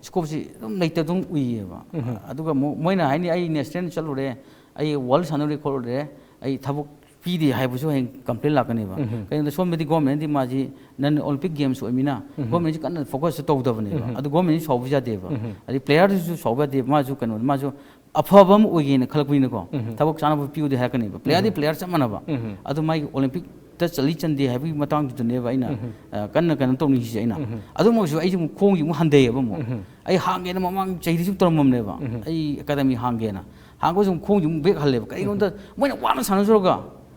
ꯁ꯭ꯀꯣꯞꯁꯦ ꯑꯗꯨꯝ ꯂꯩꯇꯕꯗꯧꯅ ꯎꯏꯌꯦꯕ꯫ ꯑꯗꯨꯒ ꯑꯃꯨꯛ ꯃꯣꯏꯅ ꯍꯥꯏꯅꯤ ꯑꯩ ꯅꯦꯁꯅꯦꯜ ꯆꯠꯂꯨꯔꯦ, ꯑꯩ ꯋꯥꯔꯜ ꯁꯥꯟꯅꯔꯨꯔꯦ ꯈꯣꯠꯂꯨꯔꯦ, ꯑꯩ ꯊꯕꯛ ꯄꯤꯗꯦ ꯍꯥꯏꯕꯁꯨ ꯍꯌꯦꯡ ꯀꯝꯄ꯭ꯂꯦꯟ ꯂꯥꯛꯀꯅꯦꯕ꯫ ꯀꯩꯒꯤꯅꯣꯗ ꯁꯣꯝꯗꯗꯤ ꯒꯣꯔꯃꯦꯟꯗꯤ ꯃꯥꯁꯤ ꯅꯟ ꯑꯣꯂꯤꯝꯄꯤꯛ ꯒꯦꯝꯁ ꯑꯣꯏꯃꯤꯅ ꯒꯣꯔꯃꯦꯟꯁꯤ ꯀꯟꯅ ꯐꯣꯀꯁ ꯇꯧꯗꯕꯅꯦꯕ꯫ ꯑꯗꯨ ꯒꯣꯔꯃꯦꯟꯁꯤ ꯁꯥꯎꯕ ꯌꯥꯗꯦꯕ꯫ ꯑꯗꯩ ꯄ꯭ꯂꯦꯌꯔꯗꯨꯁꯨ ꯁꯥꯎꯕ ꯌꯥꯗꯦ꯫ ꯃꯥꯁꯨ ꯀꯩꯅꯣ, ꯃꯥꯁꯨ ꯑꯐꯕ ꯑꯃ ꯑꯣꯏꯒꯦꯅ ꯈꯜꯂꯛꯄꯅꯤꯅꯀꯣ, ꯊꯕꯛ ꯆꯥꯅꯕ ꯄꯤꯌꯨꯗꯤ ꯍꯥꯏꯔꯛꯀꯅꯦꯕ꯫ ꯄ꯭ꯂꯦꯌꯔꯗꯤ ꯄ꯭ꯂꯦꯌꯔ ꯆꯞ ꯃꯥꯟꯅꯕ꯫ ꯑꯗꯨ ꯃꯥꯒꯤ ꯑꯣꯂꯤꯝꯄꯤꯛꯇ ꯆꯠꯂꯤ ꯆꯟꯗꯦ ꯍꯥꯏꯕꯒꯤ ꯃꯇꯥꯡꯗꯨꯗꯅꯦꯕ ꯑꯩꯅ ꯑ, ꯀꯟꯅ ꯀꯩꯅꯣ ꯇꯧꯅꯤꯡꯉꯤꯁꯦ ꯑꯩꯅ꯫ ꯑꯗꯨꯃꯛꯁꯨ ꯑꯩꯁꯨ ꯑꯃꯨꯛ ꯈꯣꯡꯁꯦ ꯑꯃꯨꯛ ꯍꯟꯊꯩꯌꯦꯕ ꯑꯃꯨꯛ꯫ ꯑꯩ ꯍꯥꯡꯒꯦꯅ ꯃꯃꯥꯡ ꯆꯍꯤꯗꯁꯨ ꯇꯧꯔꯝꯃꯕꯅꯦꯕ꯫ ꯑꯩ ꯑꯦꯀꯥꯗꯃꯤ ꯍꯥꯡꯒꯦꯅ꯫ ꯍꯥꯡꯕꯁꯨ ꯑꯃꯨꯛ ꯈꯣꯡꯁꯦ ꯑꯃꯨꯛ ꯕꯦꯛ ꯍꯜꯂꯦꯕ꯫ ꯀꯩꯒꯤꯅꯣꯗ ꯃꯣꯏꯅ ꯋꯥꯅ ꯁꯥꯟꯅꯖꯔꯒ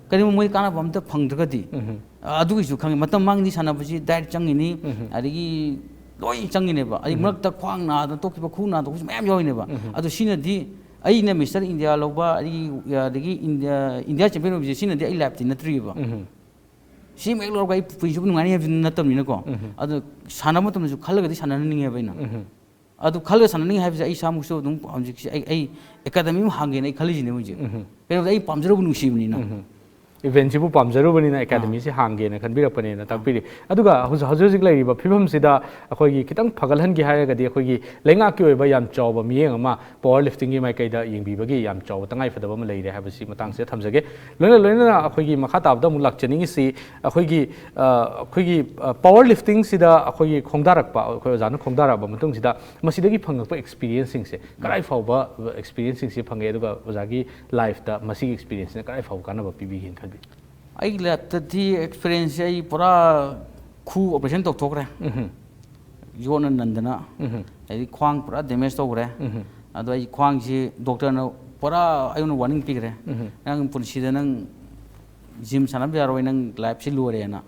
ꯀꯔꯤꯒꯨꯝꯕ ꯃꯣꯏ ꯀꯥꯟꯅꯕ ꯑꯝꯇ ꯐꯪꯗ꯭ꯔꯒꯗꯤ, ꯑ, ꯑꯗꯨꯒꯤꯁꯨ ꯈꯪꯉꯤ꯫ ꯃꯇꯝ ꯃꯥꯡꯉꯤꯅꯤ, ꯁꯥꯟꯅꯕꯁꯤ ꯗꯥꯏꯠ ꯆꯪꯉꯤꯅꯤ, ꯑꯗꯒꯤ ꯂꯣꯏ ꯆꯪꯉꯤꯅꯦꯕ꯫ ꯑꯗꯩ ꯃꯔꯛꯇ ꯈ꯭ꯋꯥꯡ ꯅꯥꯗꯅ ꯇꯣꯛꯈꯤꯕ, ꯈꯨ ꯅꯥꯗꯕꯁꯨ ꯃꯌꯥꯝ ꯌꯥꯎꯔꯤꯅꯦꯕ꯫ ꯑꯗꯣ ꯁꯤꯅꯗꯤ ꯑꯩꯅ ꯃꯤꯁꯇꯔ ꯏꯟꯗꯤꯌꯥ ꯂꯧꯕ, ꯑꯗꯒꯤ, ꯑꯗꯒꯤ ꯏꯟꯗꯤꯌꯥ, ꯏꯟꯗꯤꯌꯥ ꯆꯦꯝꯄꯤꯌꯟ ꯑꯣꯏꯕꯁꯦ ꯁꯤꯅꯗꯤ ꯑꯩ ꯂꯥꯏꯐꯇꯤ ꯅꯠꯇ꯭ꯔꯤꯕ꯫ ꯁꯤ ꯑꯃ ꯍꯦꯛ ꯂꯧꯔꯒ ꯑꯩ ꯄꯨꯟꯁꯤ ꯆꯨꯞꯄ ꯅꯨꯡꯉꯥꯏꯅꯤ ꯍꯥꯏꯕꯁꯨ ꯅꯠꯇꯕꯅꯤꯅꯀꯣ꯫ ꯑꯗꯣ ꯁꯥꯟꯅꯕ ꯃꯇꯝꯗꯁꯨ ꯈꯜꯂꯒꯗꯤ ꯁꯥꯟꯅꯍꯟꯅꯤꯡꯉꯦꯕ ꯑꯩꯅ꯫ ꯑꯗꯨ ꯈꯜꯂꯒ ꯁꯥꯟꯅꯅꯤꯡꯉꯦ ꯍꯥꯏꯕꯁꯦ ꯑꯩ ꯏꯁꯥꯃꯛꯁꯨ ꯑꯗꯨꯝ ꯍꯧꯖꯤꯛꯁꯦ ꯑꯩ, ꯑꯩ ꯑꯦꯀꯥꯗꯃꯤ ꯑꯃ ꯍꯥꯡꯒꯦꯅ ꯑꯩ ꯈꯜꯂꯤꯁꯤꯅꯦ ꯍꯧꯖꯤꯛ꯫ ꯀꯩꯅꯣꯗ ꯑꯩ ꯄꯥꯝꯖꯔꯨꯕ ꯅꯨꯡꯁꯤꯕꯅꯤꯅ꯫ ꯏꯚꯦꯟꯁꯤꯕꯨ ꯄꯥꯝꯖꯔꯨꯕꯅꯤꯅ ꯑꯦꯀꯥꯗꯃꯤꯁꯤ ꯍꯥꯡꯒꯦꯅ ꯈꯟꯕꯤꯔꯛꯄꯅꯦꯅ ꯇꯥꯛꯄꯤꯔꯤ꯫ ꯑꯗꯨꯒ ꯍꯧꯖꯤꯛ, ꯍꯧꯖꯤꯛ ꯍꯧꯖꯤꯛ ꯂꯩꯔꯤꯕ ꯐꯤꯕꯝꯁꯤꯗ ꯑꯩꯈꯣꯏꯒꯤ ꯈꯤꯇꯪ ꯐꯒꯠꯍꯟꯒꯦ ꯍꯥꯏꯔꯒꯗꯤ ꯑꯩꯈꯣꯏꯒꯤ ꯂꯩꯉꯥꯛꯀꯤ ꯑꯣꯏꯕ ꯌꯥꯝ ꯆꯥꯎꯕ ꯃꯤꯠꯌꯦꯡ ꯑꯃ ꯄꯋꯥꯔ ꯂꯤꯐꯇꯤꯡꯒꯤ ꯃꯥꯏꯀꯩꯗ ꯌꯦꯡꯕꯤꯕꯒꯤ ꯌꯥꯝ ꯆꯥꯎꯕ ꯇꯉꯥꯏꯐꯗꯕ ꯑꯃ ꯂꯩꯔꯦ ꯍꯥꯏꯕꯁꯤ ꯃꯇꯥꯡꯁꯤꯗ ꯊꯝꯖꯒꯦ꯫ ꯂꯣꯏꯅ ꯂꯣꯏꯅꯅ ꯑꯩꯈꯣꯏꯒꯤ ꯃꯈꯥ ꯇꯥꯕꯗ ꯑꯃꯨꯛ ꯂꯥꯛꯆꯅꯤꯡꯉꯤꯁꯤ ꯑꯩꯈꯣꯏꯒꯤ, ꯑ, ꯑꯩꯈꯣꯏꯒꯤ, ꯑ, ꯄꯋꯥꯔ ꯂꯤꯐꯇꯤꯡꯁꯤꯗ ꯑꯩꯈꯣꯏꯒꯤ ꯈꯣꯡꯗꯥꯔꯛꯄ, ꯑꯩꯈꯣꯏ ꯑꯣꯖꯥꯅ ꯈꯣꯡꯗꯥꯔꯛꯑꯕ ꯃꯇꯨꯡꯁꯤꯗ ꯃꯁꯤꯗꯒꯤ ꯐꯪꯉꯛꯄ ꯑꯦꯛꯁꯄꯤꯔꯤꯌꯦꯟꯁꯁꯤꯡꯁꯦ ꯀꯗꯥꯏ ꯐꯥꯎꯕ ꯑꯦꯛꯁꯄꯤꯔꯤꯌꯦꯟꯁꯁꯤꯡꯁꯦ ꯐꯪꯉꯦ, ꯑꯗꯨꯒ ꯑꯣꯖꯥꯒꯤ ꯂꯥꯏꯐꯇ ꯃꯁꯤꯒꯤ ꯑꯦꯛꯁꯄꯤꯔꯤꯌꯦꯟꯁꯁꯤꯅ ꯀꯗꯥꯏ ꯐꯥꯎꯕ ꯀꯥꯟꯅꯕ ꯄꯤꯕꯤꯒꯦꯅ ꯈꯟꯕꯤ? ꯑꯩꯒꯤ ꯂꯥꯏꯐꯇꯗꯤ ꯑꯦꯛꯁꯄꯤꯔꯤꯌꯦꯟꯁꯁꯦ ꯑꯩ ꯄꯨꯔꯥ ꯈꯨ ꯑꯣꯄꯔꯦꯁꯟ ꯇꯧꯊꯣꯛꯈ꯭ꯔꯦ꯫ ꯌꯣꯠꯅ ꯅꯟꯗꯅ, ꯍꯥꯏꯗꯤ ꯈ꯭ꯋꯥꯡ ꯄꯨꯔꯥ ꯗꯦꯃꯦꯖ ꯇꯧꯈ꯭ꯔꯦ꯫ ꯑꯗꯣ ꯑꯩ ꯈ꯭ꯋꯥꯡꯁꯤ ꯗꯣꯛꯇꯔꯅ ꯄꯨꯔꯥ ꯑꯩꯉꯣꯟꯗ ꯋꯥꯔꯅꯤꯡ ꯄꯤꯈ꯭ꯔꯦ꯫ ꯅꯪ ꯄꯨꯟꯁꯤꯗ ꯅꯪ ꯖꯤꯝ ꯁꯥꯟꯅꯕ ꯌꯥꯔꯣꯏ, ꯅꯪ ꯂꯥꯏꯐꯁꯤ ꯂꯣꯏꯔꯦꯅ꯫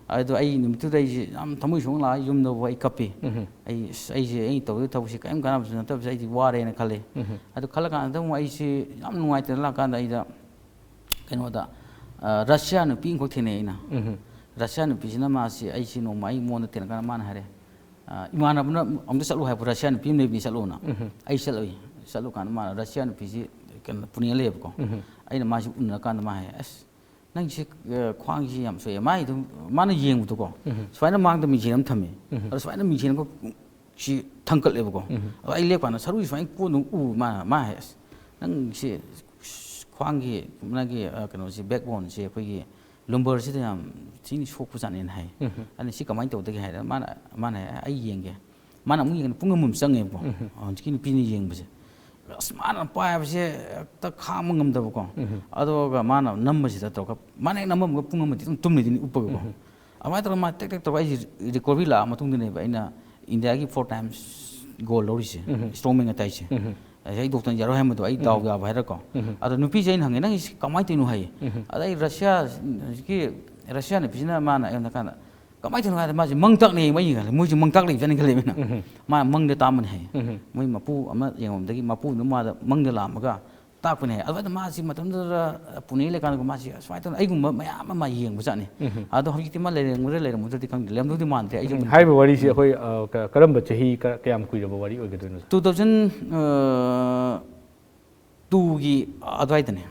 ꯑꯗꯣ ꯑꯩ ꯅꯨꯃꯤꯠꯇꯨꯗ ꯑꯩꯁꯦ ꯌꯥꯝ ꯊꯃꯣꯏ ꯁꯣꯛꯅ ꯂꯥꯛꯑ ꯌꯨꯝꯗꯕꯨ ꯑꯩ ꯀꯞꯄꯤ꯫ ꯑꯩ ꯑꯁ, ꯑꯩꯁꯦ ꯑꯩꯅ ꯇꯧꯗꯣꯏ ꯊꯕꯛꯁꯤ ꯀꯔꯤꯝ ꯀꯥꯟꯅꯕꯁꯨ ꯅꯠꯇꯕꯁꯦ ꯑꯩꯗꯤ ꯋꯥꯔꯦꯅ ꯈꯜꯂꯦ꯫ ꯑꯗꯨ ꯈꯜꯂꯀꯥꯟꯗ ꯑꯃꯨꯛ ꯑꯩꯁꯤ ꯌꯥꯝ ꯅꯨꯡꯉꯥꯏꯇꯅ ꯂꯥꯛꯀꯥꯟꯗ ꯑꯩꯗ ꯀꯩꯅꯣꯗ, ꯑ, ꯔꯁꯤꯌꯥ ꯅꯨꯄꯤ ꯑꯃꯈꯛ ꯊꯦꯡꯅꯩ ꯑꯩꯅ꯫ ꯔꯁꯤꯌꯥ ꯅꯨꯄꯤꯁꯤꯅ ꯃꯥꯁꯤ, ꯑꯩꯁꯤ ꯅꯣꯡꯃ ꯑꯩ ꯃꯉꯣꯟꯗ ꯊꯦꯡꯅꯀꯥꯟꯗ ꯃꯥꯅ ꯍꯥꯏꯔꯦ, ꯑ, "ꯏꯃꯥꯟꯅꯕꯅ ꯑꯝꯇ ꯆꯠꯂꯨ ꯍꯥꯏꯕ, ꯔꯁꯤꯌꯥ ꯅꯨꯄꯤ ꯑꯃ ꯂꯩꯕꯅꯤ, ꯆꯠꯂꯨꯅ"꯫ ꯑꯩ ꯆꯠꯂꯨꯏ꯫ ꯆꯠꯂꯨꯀꯥꯟꯗ ꯃꯥꯅ ꯔꯁꯤꯌꯥ ꯅꯨꯄꯤꯁꯤ ꯀꯩꯅꯣ ꯄꯨꯅꯦ ꯂꯩꯌꯦꯕꯀꯣ꯫ ꯑꯩꯅ ꯃꯥꯁꯤ ꯎꯅꯔꯀꯥꯟꯗ ꯃꯥ ꯍꯥꯏ, "ꯑꯁ, ꯅꯪꯁꯤ, ꯑ, ꯈ꯭ꯋꯥꯡꯁꯤ ꯌꯥꯝ ꯁꯣꯛꯑꯦ"꯫ ꯃꯥꯏꯗꯨ ꯃꯥꯅ ꯌꯦꯡꯕꯗꯀꯣ, ꯁꯨꯃꯥꯏꯅ ꯃꯥꯡꯗ ꯃꯤꯡꯁꯦꯜ ꯑꯃ ꯊꯝꯃꯦ꯫ ꯑꯗꯣ ꯁꯨꯃꯥꯏꯅ ꯃꯤꯡꯁꯦꯜ ꯑꯃ ꯁꯤ ꯊꯥꯡꯀꯠꯂꯦꯕꯀꯣ꯫ ꯑꯗꯣ ꯑꯩ ꯂꯦꯞꯄꯀꯥꯟꯗ ꯁꯔꯨꯁꯤ ꯁꯨꯃꯥꯏꯅ ꯀꯣꯟꯗ ꯎ ꯃꯥ, ꯃꯥ ꯍꯥꯏ, "ꯑꯁ, ꯅꯪ ꯁꯤ ꯈ꯭ꯋꯥꯡꯒꯤ ꯅꯪꯒꯤ, ꯑ, ꯀꯩꯅꯣꯁꯤ, ꯕꯦꯛ ꯕꯣꯟꯁꯤ ꯑꯩꯈꯣꯏꯒꯤ ꯂꯨꯝꯕꯔꯁꯤꯗ ꯌꯥꯝ ꯊꯤꯅ ꯁꯣꯛꯄꯖꯥꯠꯅꯦꯅ" ꯍꯥꯏ꯫ ꯑꯗꯨꯅ "ꯁꯤ ꯀꯃꯥꯏꯅ ꯇꯧꯗꯒꯦ?" ꯍꯥꯏꯗ ꯃꯥꯅ, ꯃꯥꯅ ꯍꯥꯏ, "ꯑꯩ ꯌꯦꯡꯒꯦ"꯫ ꯃꯥꯅ ꯑꯃꯨꯛ ꯌꯦꯡꯉꯦ, ꯄꯨꯡ ꯑꯃꯃꯨꯛ ꯆꯪꯉꯦꯕꯀꯣ꯫ ꯍꯧꯖꯤꯛꯀꯤ ꯅꯨꯄꯤꯅ ꯌꯦꯡꯕꯁꯦ꯫ ꯑꯁ, ꯃꯥꯅ ꯄꯥꯏꯕꯁꯦ ꯍꯦꯛꯇ ꯈꯥꯡꯕ ꯉꯝꯗꯕꯀꯣ꯫ ꯑꯗꯨꯒ ꯃꯥꯅ ꯅꯝꯕꯁꯤꯗ ꯇꯧꯔꯒ, ꯃꯥꯅ ꯍꯦꯛ ꯅꯝꯃꯝꯃꯒ ꯄꯨꯡ ꯑꯃꯗꯤ ꯑꯗꯨꯝ ꯇꯨꯝ ꯂꯩꯗꯣꯏꯅꯤ ꯎꯞꯄꯒꯀꯣ꯫ ꯑꯗꯨꯃꯥꯏꯅ ꯇꯧꯔꯒ ꯃꯥ ꯇꯦꯛ ꯇꯦꯛ ꯇꯧꯔꯒ ꯑꯩꯁꯦ ꯔꯤꯀꯣꯚꯔꯤ ꯂꯥꯛꯑ ꯃꯇꯨꯡꯗꯅꯦꯕ ꯑꯩꯅ ꯏꯟꯗꯤꯌꯥꯒꯤ four times gold ꯂꯧꯔꯤꯁꯦ, strongman ꯇꯥꯏꯁꯦ꯫ ꯑꯗꯩ ꯑꯩ ꯗꯣꯛꯇꯔꯅ ꯌꯥꯔꯣꯏ ꯍꯥꯏꯔꯝꯕꯗꯣ ꯑꯩ ꯗꯥꯎ ꯌꯥꯕ ꯍꯥꯏꯔꯀꯣ꯫ ꯑꯗꯣ ꯅꯨꯄꯤꯁꯦ ꯑꯩꯅ ꯍꯪꯉꯦ, "ꯅꯪ ꯁꯤ ꯀꯃꯥꯏꯅ ꯇꯧꯔꯤꯅꯣ?" ꯍꯥꯏꯌꯦ꯫ ꯑꯗ ꯑꯩ ꯔꯁꯤꯌꯥ, ꯍꯧꯖꯤꯛꯀꯤ ꯔꯁꯤꯌꯥ ꯅꯨꯄꯤꯁꯤꯅ ꯃꯥꯅ ꯑꯩꯉꯣꯟꯗ ꯀꯥꯟꯗ, "ꯀꯃꯥꯏꯅ ꯇꯧꯔꯤꯅꯣ?" ꯍꯥꯏꯗ ꯃꯥꯁꯦ ꯃꯪ ꯇꯥꯛꯅꯩ, ꯃꯣꯏ ꯌꯦꯡꯉꯦ, ꯃꯣꯏꯁꯦ ꯃꯪ ꯇꯥꯛ ꯂꯩꯕꯖꯥꯠꯅꯤ ꯈꯜꯂꯦꯕ ꯑꯩꯅ꯫ ꯃꯥ ꯃꯪꯗ ꯇꯥꯛꯑꯝꯕꯅꯤ ꯍꯥꯏꯌꯦ꯫ ꯃꯣꯏ ꯃꯄꯨ ꯑꯃ ꯌꯦꯡꯉꯝꯗꯒꯤ ꯃꯄꯨꯗꯨꯅ ꯃꯥꯗ ꯃꯪꯗ ꯂꯥꯛꯑꯝꯃꯒ ꯇꯥꯛꯄꯅꯦ ꯍꯥꯏꯌꯦ꯫ ꯑꯗꯨꯃꯥꯏꯅ ꯃꯥꯁꯤ ꯃꯇꯝꯗꯨꯗ ꯄꯨꯅꯦ ꯂꯩꯀꯥꯟꯗ ꯃꯥꯁꯤ ꯁꯨꯃꯥꯏꯅ ꯇꯧꯅ ꯑꯩꯒꯨꯝꯕ ꯃꯌꯥꯝ ꯑꯃ ꯌꯦꯡꯕꯖꯥꯠꯅꯤ꯫ ꯑꯗꯣ ꯍꯧꯖꯤꯛꯇꯤ ꯃꯥ ꯂꯩꯔꯝꯒꯗ꯭ꯔꯥ ꯂꯩꯔꯝꯃꯣꯏꯗ꯭ꯔꯗꯤ ꯈꯪꯗꯦ, ꯂꯩꯔꯝꯗꯧꯗꯤ ꯃꯥꯟꯗ꯭ꯔꯦ ꯑꯩꯁꯨ꯫ ꯍꯥꯏꯔꯤꯕ ꯋꯥꯔꯤꯁꯤ ꯑꯩꯈꯣꯏ, ꯑ, ꯀ-, ꯀꯔꯝꯕ ꯆꯍꯤ, ꯀ-, ꯀꯌꯥꯝ ꯀꯨꯏꯔꯕ ꯋꯥꯔꯤ ꯑꯣꯏꯒꯗꯣꯏꯅꯣ? Two thousand, ꯑ, two ꯒꯤ ꯑꯗꯨꯋꯥꯏꯗꯅꯦ꯫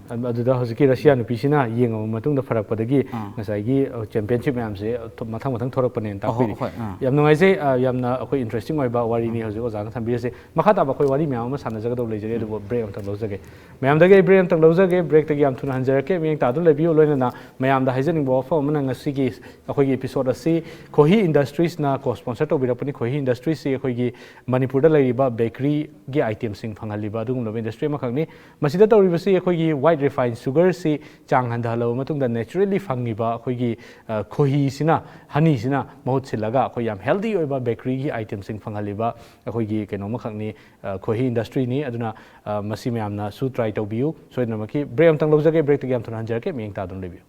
ꯑꯗꯨꯗ ꯍꯧꯖꯤꯛꯀꯤ ꯔꯁꯤꯌꯥ ꯅꯨꯄꯤꯁꯤꯅ ꯌꯦꯡꯉꯕ ꯃꯇꯨꯡꯗ ꯐꯔꯛꯄꯗꯒꯤ ꯑꯥ꯫ ꯉꯁꯥꯏꯒꯤ, ꯑ, championship ꯃꯌꯥꯝꯁꯦ ꯊꯣ-, ꯃꯊꯪ ꯃꯊꯪ ꯊꯣꯔꯛꯄꯅꯦꯅ ꯑꯍꯣ, ꯇꯥꯛꯄꯤꯔꯤ꯫ ꯍꯣꯏ, ꯑꯥ꯫ ꯌꯥꯝ ꯅꯨꯡꯉꯥꯏꯖꯩ, ꯑ, ꯌꯥꯝꯅ ꯑꯩꯈꯣꯏ interesting ꯑꯣꯏꯕ ꯋꯥꯔꯤꯅꯤ ꯍꯧꯖꯤꯛ ꯑꯣꯖꯥꯅ ꯊꯝꯕꯤꯔꯤꯁꯦ꯫ ꯃꯈꯥ ꯇꯥꯕ ꯑꯩꯈꯣꯏ ꯋꯥꯔꯤ ꯃꯌꯥꯝ ꯑꯃ ꯁꯥꯟꯅꯖꯒꯗꯧꯕ ꯂꯩꯖꯔꯤ, ꯑꯗꯨꯕꯨ break ꯑꯝꯇꯪ ꯂꯧꯖꯒꯦ꯫ ꯃꯌꯥꯝꯗꯒꯤ ꯑꯩ break ꯑꯝꯇꯪ ꯂꯧꯖꯒꯦ꯫ Breakꯇꯒꯤ ꯌꯥꯝ ꯊꯨꯅ ꯍꯟꯖꯔꯛꯀꯦ꯫ ꯃꯤꯠꯌꯦꯡ ꯇꯥꯗꯨꯅ ꯂꯩꯕꯤꯌꯨ꯫ ꯂꯣꯏꯅꯅ ꯃꯌꯥꯝꯗ ꯍꯥꯏꯖꯅꯤꯡꯕ ꯋꯥꯐꯝ ꯑꯃꯅ ꯉꯁꯤꯒꯤ ꯑꯩꯈꯣꯏꯒꯤ episode ꯑꯁꯤ ꯈꯣꯍꯤ Industriesꯅ co-sponsor ꯇꯧꯕꯤꯔꯛꯄꯅꯤ꯫ ꯈꯣꯍꯤ Industriesꯁꯤ ꯑꯩꯈꯣꯏꯒꯤ ꯃꯅꯤꯄꯨꯔꯗ ꯂꯩꯔꯤꯕ bakeryꯒꯤ itemꯁꯤꯡ ꯐꯪꯍꯜꯂꯤꯕ ꯑꯗꯨꯒꯨꯝꯂꯕ industry ꯑꯃꯈꯛꯅꯤ꯫ ꯃꯁꯤꯗ ꯇꯧꯔꯤꯕꯁꯤ ꯑꯩꯈꯣꯏꯒꯤ white refined sugarꯁꯤ ꯆꯥꯡ ꯍꯟꯊꯍꯜꯂꯕ ꯃꯇꯨꯡꯗ naturally ꯐꯪꯉꯤꯕ ꯑꯩꯈꯣꯏꯒꯤ, ꯑ, ꯈꯣꯏꯍꯤꯁꯤꯅ, honeyꯁꯤꯅ ꯃꯍꯨꯠ ꯁꯤꯜꯂꯒ ꯑꯩꯈꯣꯏ ꯌꯥꯝ healthy ꯑꯣꯏꯕ bakeryꯒꯤ itemꯁꯤꯡ ꯐꯪꯍꯜꯂꯤꯕ ꯑꯩꯈꯣꯏꯒꯤ ꯀꯩꯅꯣ ꯑꯃꯈꯛꯅꯤ, ꯑ, ꯈꯣꯏꯍꯤ industryꯅꯤ꯫ ꯑꯗꯨꯅ, ꯑ, ꯃꯁꯤ ꯃꯌꯥꯝꯅꯁꯨ try ꯇꯧꯕꯤꯌꯨ ꯁꯣꯏꯗꯅꯃꯛꯀꯤ꯫ Break ꯑꯃꯇꯪ ꯂꯧꯖꯒꯦ, breakꯇꯒꯤ ꯌꯥꯝ ꯊꯨꯅ ꯍꯟꯖꯔꯛꯀꯦ, ꯃꯤꯠꯌꯦꯡ ꯇꯥꯗꯨꯅ ꯂꯩꯕꯤꯌꯨ꯫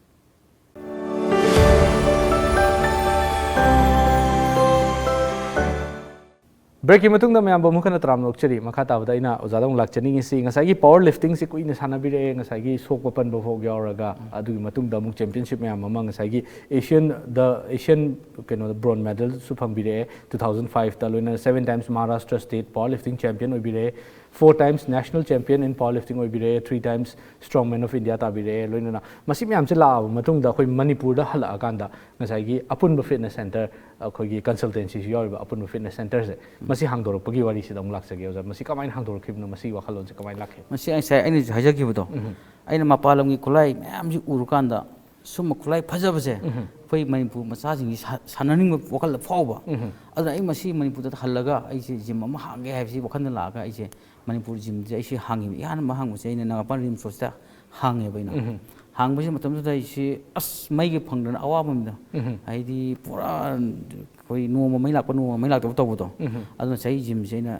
Breakꯀꯤ ꯃꯇꯨꯡꯗ ꯃꯌꯥꯝꯕꯨ ꯑꯃꯨꯛ ꯍꯟꯅ ꯇꯔꯥꯝꯅ ꯑꯣꯛꯆꯔꯤ꯫ ꯃꯈꯥ ꯇꯥꯕꯗ ꯑꯩꯅ ꯑꯣꯖꯥꯗ ꯑꯃꯨꯛ ꯂꯥꯛꯆꯅꯤꯡꯉꯤꯁꯤ, ꯉꯁꯥꯏꯒꯤ power liftingꯁꯤ ꯀꯨꯏꯅ ꯁꯥꯟꯅꯕꯤꯔꯛꯑꯦ, ꯉꯁꯥꯏꯒꯤ ꯁꯣꯛꯄ ꯄꯟꯕ ꯐꯥꯎ ꯌꯥꯎꯔꯒ, ꯑꯗꯨꯒꯤ ꯃꯇꯨꯡꯗ ꯑꯃꯨꯛ championship ꯃꯌꯥꯝ ꯑꯃ, ꯉꯁꯥꯏꯒꯤ Asian, the Asian ꯀꯩꯅꯣꯗ bronze medalꯁꯨ ꯐꯪꯕꯤꯔꯛꯑꯦ two thousand fiveꯇ, ꯂꯣꯏꯅꯅ seven times Maharashtra state power lifting champion ꯑꯣꯏꯕꯤꯔꯛꯑꯦ, four times national champion in power lifting ꯑꯣꯏꯕꯤꯔꯛꯑꯦ, three times strongman of India ꯇꯥꯕꯤꯔꯛꯑꯦ꯫ ꯂꯣꯏꯅꯅ ꯃꯁꯤ ꯃꯌꯥꯝꯁꯦ ꯂꯥꯛꯑꯕ ꯃꯇꯨꯡꯗ ꯑꯩꯈꯣꯏ ꯃꯅꯤꯄꯨꯔꯗ ꯍꯜꯂꯛꯑꯀꯥꯟꯗ ꯉꯁꯥꯏꯒꯤ ꯑꯄꯨꯟꯕ fitness center, ꯑꯩꯈꯣꯏꯒꯤ consultancyꯁꯨ ꯌꯥꯎꯔꯤꯕ ꯑꯄꯨꯟꯕ fitness centerꯁꯦ, ꯃꯁꯤ ꯍꯥꯡꯗꯣꯔꯛꯄꯒꯤ ꯋꯥꯔꯤꯁꯤꯗ ꯑꯃꯨꯛ ꯂꯥꯛꯆꯒꯦ ꯑꯣꯖꯥ꯫ ꯃꯁꯤ ꯀꯃꯥꯏꯅ ꯍꯥꯡꯗꯣꯔꯛꯈꯤꯕꯅꯣ? ꯃꯁꯤꯒꯤ ꯋꯥꯈꯜꯂꯣꯟꯁꯦ ꯀꯃꯥꯏꯅ ꯂꯥꯛꯈꯤ? ꯃꯁꯤ ꯑꯩ ꯉꯁꯥꯏ ꯑꯩꯅꯁꯨ ꯍꯥꯏꯖꯈꯤꯕꯗꯣ, ꯎꯝ꯫ ꯑꯩꯅ ꯃꯄꯥꯟ ꯂꯝꯒꯤ ꯈꯨꯠꯂꯥꯏ ꯃꯌꯥꯝꯁꯤ ꯎꯔꯀꯥꯟꯗ, ꯁꯨꯝꯕ ꯈꯨꯠꯂꯥꯏ ꯐꯖꯕꯁꯦ, ꯎꯝ꯫ ꯑꯩꯈꯣꯏ ꯃꯅꯤꯄꯨꯔ ꯃꯆꯥꯁꯤꯡꯁꯤ ꯁꯥ-, ꯁꯥꯟꯅꯅꯤꯡꯕ ꯋꯥꯈꯜꯗ ꯐꯥꯎꯕ꯫ ꯎꯝ꯫ ꯑꯗꯨꯅ ꯑꯩ ꯃꯁꯤ ꯃꯅꯤꯄꯨꯔꯗ ꯍꯜꯂꯒ ꯑꯩꯁꯦ gym ꯑꯃ ꯍꯥꯡꯒꯦ ꯍꯥꯏꯕꯁꯤ ꯋꯥꯈꯜꯗ ꯂꯥꯛꯑꯒ ꯑꯩꯁꯦ ꯃꯅꯤꯄꯨꯔ gymꯁꯦ ꯑꯩꯁꯦ ꯍꯥꯡꯉꯤꯕ꯫ ꯑꯍꯥꯟꯕ ꯍꯥꯡꯕꯁꯦ ꯑꯩꯅ ꯅꯒꯥꯃꯄꯥꯜ RIMS Roadꯇ ꯍꯥꯡꯉꯦꯕ ꯑꯩꯅ꯫ ꯎꯝ꯫ ꯍꯥꯡꯕꯁꯤ ꯃꯇꯝꯗꯨꯗ ꯑꯩꯁꯦ ꯑꯁ ꯃꯩꯒ ꯐꯪꯗꯅ ꯑꯋꯥꯕ ꯑꯃꯗ, ꯎꯝ꯫ ꯍꯥꯏꯗꯤ ꯄꯨꯔꯥ ꯑꯩꯈꯣꯏ ꯅꯣꯡꯃ ꯃꯩ ꯂꯥꯛꯄ, ꯅꯣꯡꯃ ꯃꯩ ꯂꯥꯛꯇꯕ ꯇꯧꯕꯗꯣ꯫ ꯎꯝ꯫ ꯑꯗꯨꯅ ꯆꯍꯤ gymꯁꯦ ꯑꯩꯅ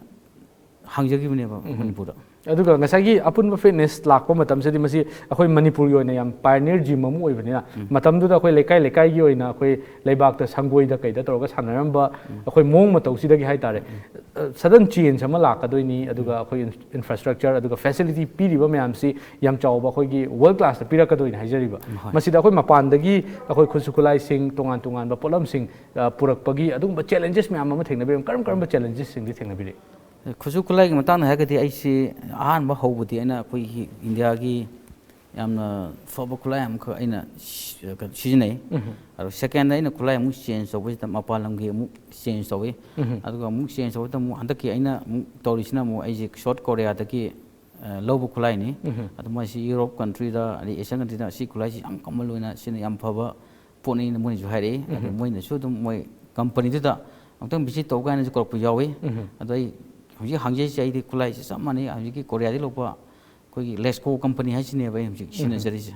ꯍꯥꯡꯖꯈꯤꯕꯅꯦꯕ ꯎꯝ꯫ ꯃꯅꯤꯄꯨꯔꯗ꯫ ꯑꯗꯨꯒ ꯉꯁꯥꯏꯒꯤ ꯑꯄꯨꯟꯕ fitness ꯂꯥꯛꯄ ꯃꯇꯝꯁꯤꯗꯤ ꯃꯁꯤ ꯑꯩꯈꯣꯏ ꯃꯅꯤꯄꯨꯔꯒꯤ ꯑꯣꯏꯅ ꯌꯥꯝ pioneer gym ꯑꯃ ꯑꯣꯏꯕꯅꯤꯅ, ꯎꯝ꯫ ꯃꯇꯝꯗꯨꯗ ꯑꯩꯈꯣꯏ ꯂꯩꯀꯥꯏ ꯂꯩꯀꯥꯏꯒꯤ ꯑꯣꯏꯅ ꯑꯩꯈꯣꯏ ꯂꯩꯕꯥꯛꯇ ꯁꯪꯒꯣꯏꯗ ꯀꯩꯗ ꯇꯧꯔꯒ ꯁꯥꯟꯅꯔꯝꯕ ꯎꯝ꯫ ꯑꯩꯈꯣꯏ ꯃꯑꯣꯡ ꯃꯇꯧꯁꯤꯗꯒꯤ ꯍꯥꯏꯇꯥꯔꯦ, ꯎꯝ꯫ ꯑ, sudden change ꯑꯃ ꯂꯥꯛꯀꯗꯣꯏꯅꯤ꯫ ꯑꯗꯨꯒ ꯎꯝ꯫ ꯑꯩꯈꯣꯏ in-, infrastructure ꯑꯗꯨꯒ facility ꯄꯤꯔꯤꯕ ꯃꯌꯥꯝꯁꯤ ꯌꯥꯝ ꯆꯥꯎꯕ ꯑꯩꯈꯣꯏꯒꯤ world classꯇ ꯄꯤꯔꯛꯀꯗꯣꯏꯅꯤ ꯍꯥꯏꯖꯔꯤꯕ꯫ ꯎꯝ, ꯍꯣꯏ꯫ ꯃꯁꯤꯗ ꯑꯩꯈꯣꯏ ꯃꯄꯥꯟꯗꯒꯤ ꯑꯩꯈꯣꯏ ꯈꯨꯠꯁꯨ ꯈꯨꯠꯂꯥꯏꯁꯤꯡ, ꯇꯣꯉꯥꯟ ꯇꯣꯉꯥꯟꯕ ꯄꯣꯠꯂꯝꯁꯤꯡ, ꯑ, ꯄꯨꯔꯛꯄꯒꯤ ꯑꯗꯨꯒꯨꯝꯕ challenges ꯃꯌꯥꯝ ꯑꯃ ꯊꯦꯡꯅꯕꯤꯔꯝ-, ꯀꯔꯝ ꯀꯔꯝꯕ challengesꯁꯤꯡꯗꯤ ꯊꯦꯡꯅꯕꯤꯔꯛꯏ? ꯈꯨꯠꯁꯨ ꯈꯨꯠꯂꯥꯏꯒꯤ ꯃꯇꯥꯡꯗ ꯍꯥꯏꯔꯒꯗꯤ ꯑꯩꯁꯤ ꯑꯍꯥꯟꯕ ꯍꯧꯕꯗꯤ ꯑꯩꯅ ꯑꯩꯈꯣꯏꯒꯤ ꯏꯟꯗꯤꯌꯥꯒꯤ ꯌꯥꯝꯅ ꯐꯕ ꯈꯨꯠꯂꯥꯏ ꯑꯃꯈꯛ ꯑꯩꯅ ꯁꯤ-, ꯀꯩꯅꯣ, ꯁꯤꯖꯤꯟꯅꯩ꯫ ꯎꯝ꯫ ꯑꯗꯣ secondꯗ ꯑꯩꯅ ꯈꯨꯠꯂꯥꯏ ꯑꯃꯨꯛ change ꯇꯧꯕꯁꯤꯗ ꯃꯄꯥꯟ ꯂꯝꯒꯤ ꯑꯃꯨꯛ change ꯇꯧꯏ꯫ ꯎꯝ꯫ ꯑꯗꯨꯒ ꯑꯃꯨꯛ change ꯇꯧꯕꯗ ꯑꯃꯨꯛ ꯍꯟꯗꯛꯀꯤ ꯑꯩꯅ ꯑꯃꯨꯛ ꯇꯧꯔꯤꯁꯤꯅ ꯑꯃꯨꯛ ꯑꯩꯁꯦ South Koreaꯗꯒꯤ, ꯑ, ꯂꯧꯕ ꯈꯨꯠꯂꯥꯏꯅꯤ꯫ ꯎꯝ꯫ ꯑꯗꯣ ꯃꯣꯏꯁꯤ Europe countryꯗ ꯑꯗꯩ Asian countryꯗ ꯁꯤ ꯈꯨꯠꯂꯥꯏꯁꯤ ꯌꯥꯝ common ꯑꯣꯏꯅ ꯁꯤꯖꯤꯟꯅꯩ, ꯌꯥꯝ ꯐꯕ ꯄꯣꯠꯅꯤꯅ ꯃꯣꯏꯅꯁꯨ ꯍꯥꯏꯔꯛꯏ꯫ ꯑꯗꯣ ꯎꯝ꯫ ꯃꯣꯏꯅꯁꯨ ꯑꯗꯨꯝ ꯃꯣꯏ companyꯗꯨꯗ ꯑꯃꯨꯛꯇꯪ visit ꯇꯧ ꯀꯥꯏꯅꯁꯨ ꯀꯧꯔꯛꯄ ꯌꯥꯎꯏ꯫ ꯎꯝ꯫ ꯑꯗꯣ ꯑꯩ ꯍꯧꯖꯤꯛ ꯍꯥꯡꯖꯔꯤꯁꯦ ꯑꯩꯗꯤ ꯈꯨꯠꯂꯥꯏꯁꯦ ꯆꯞ ꯃꯥꯟꯅꯩ, ꯍꯧꯖꯤꯛꯀꯤ ꯀꯣꯔꯤꯌꯥꯗꯒꯤ ꯂꯧꯕ ꯑꯩꯈꯣꯏꯒꯤ ꯂꯦꯁꯀꯣ ꯀꯝꯄꯅꯤ ꯍꯥꯏꯁꯤꯅꯦꯕ ꯑꯩ ꯍꯧꯖꯤꯛ ꯁꯤꯖꯤꯟꯅꯖꯔꯤꯁꯦ꯫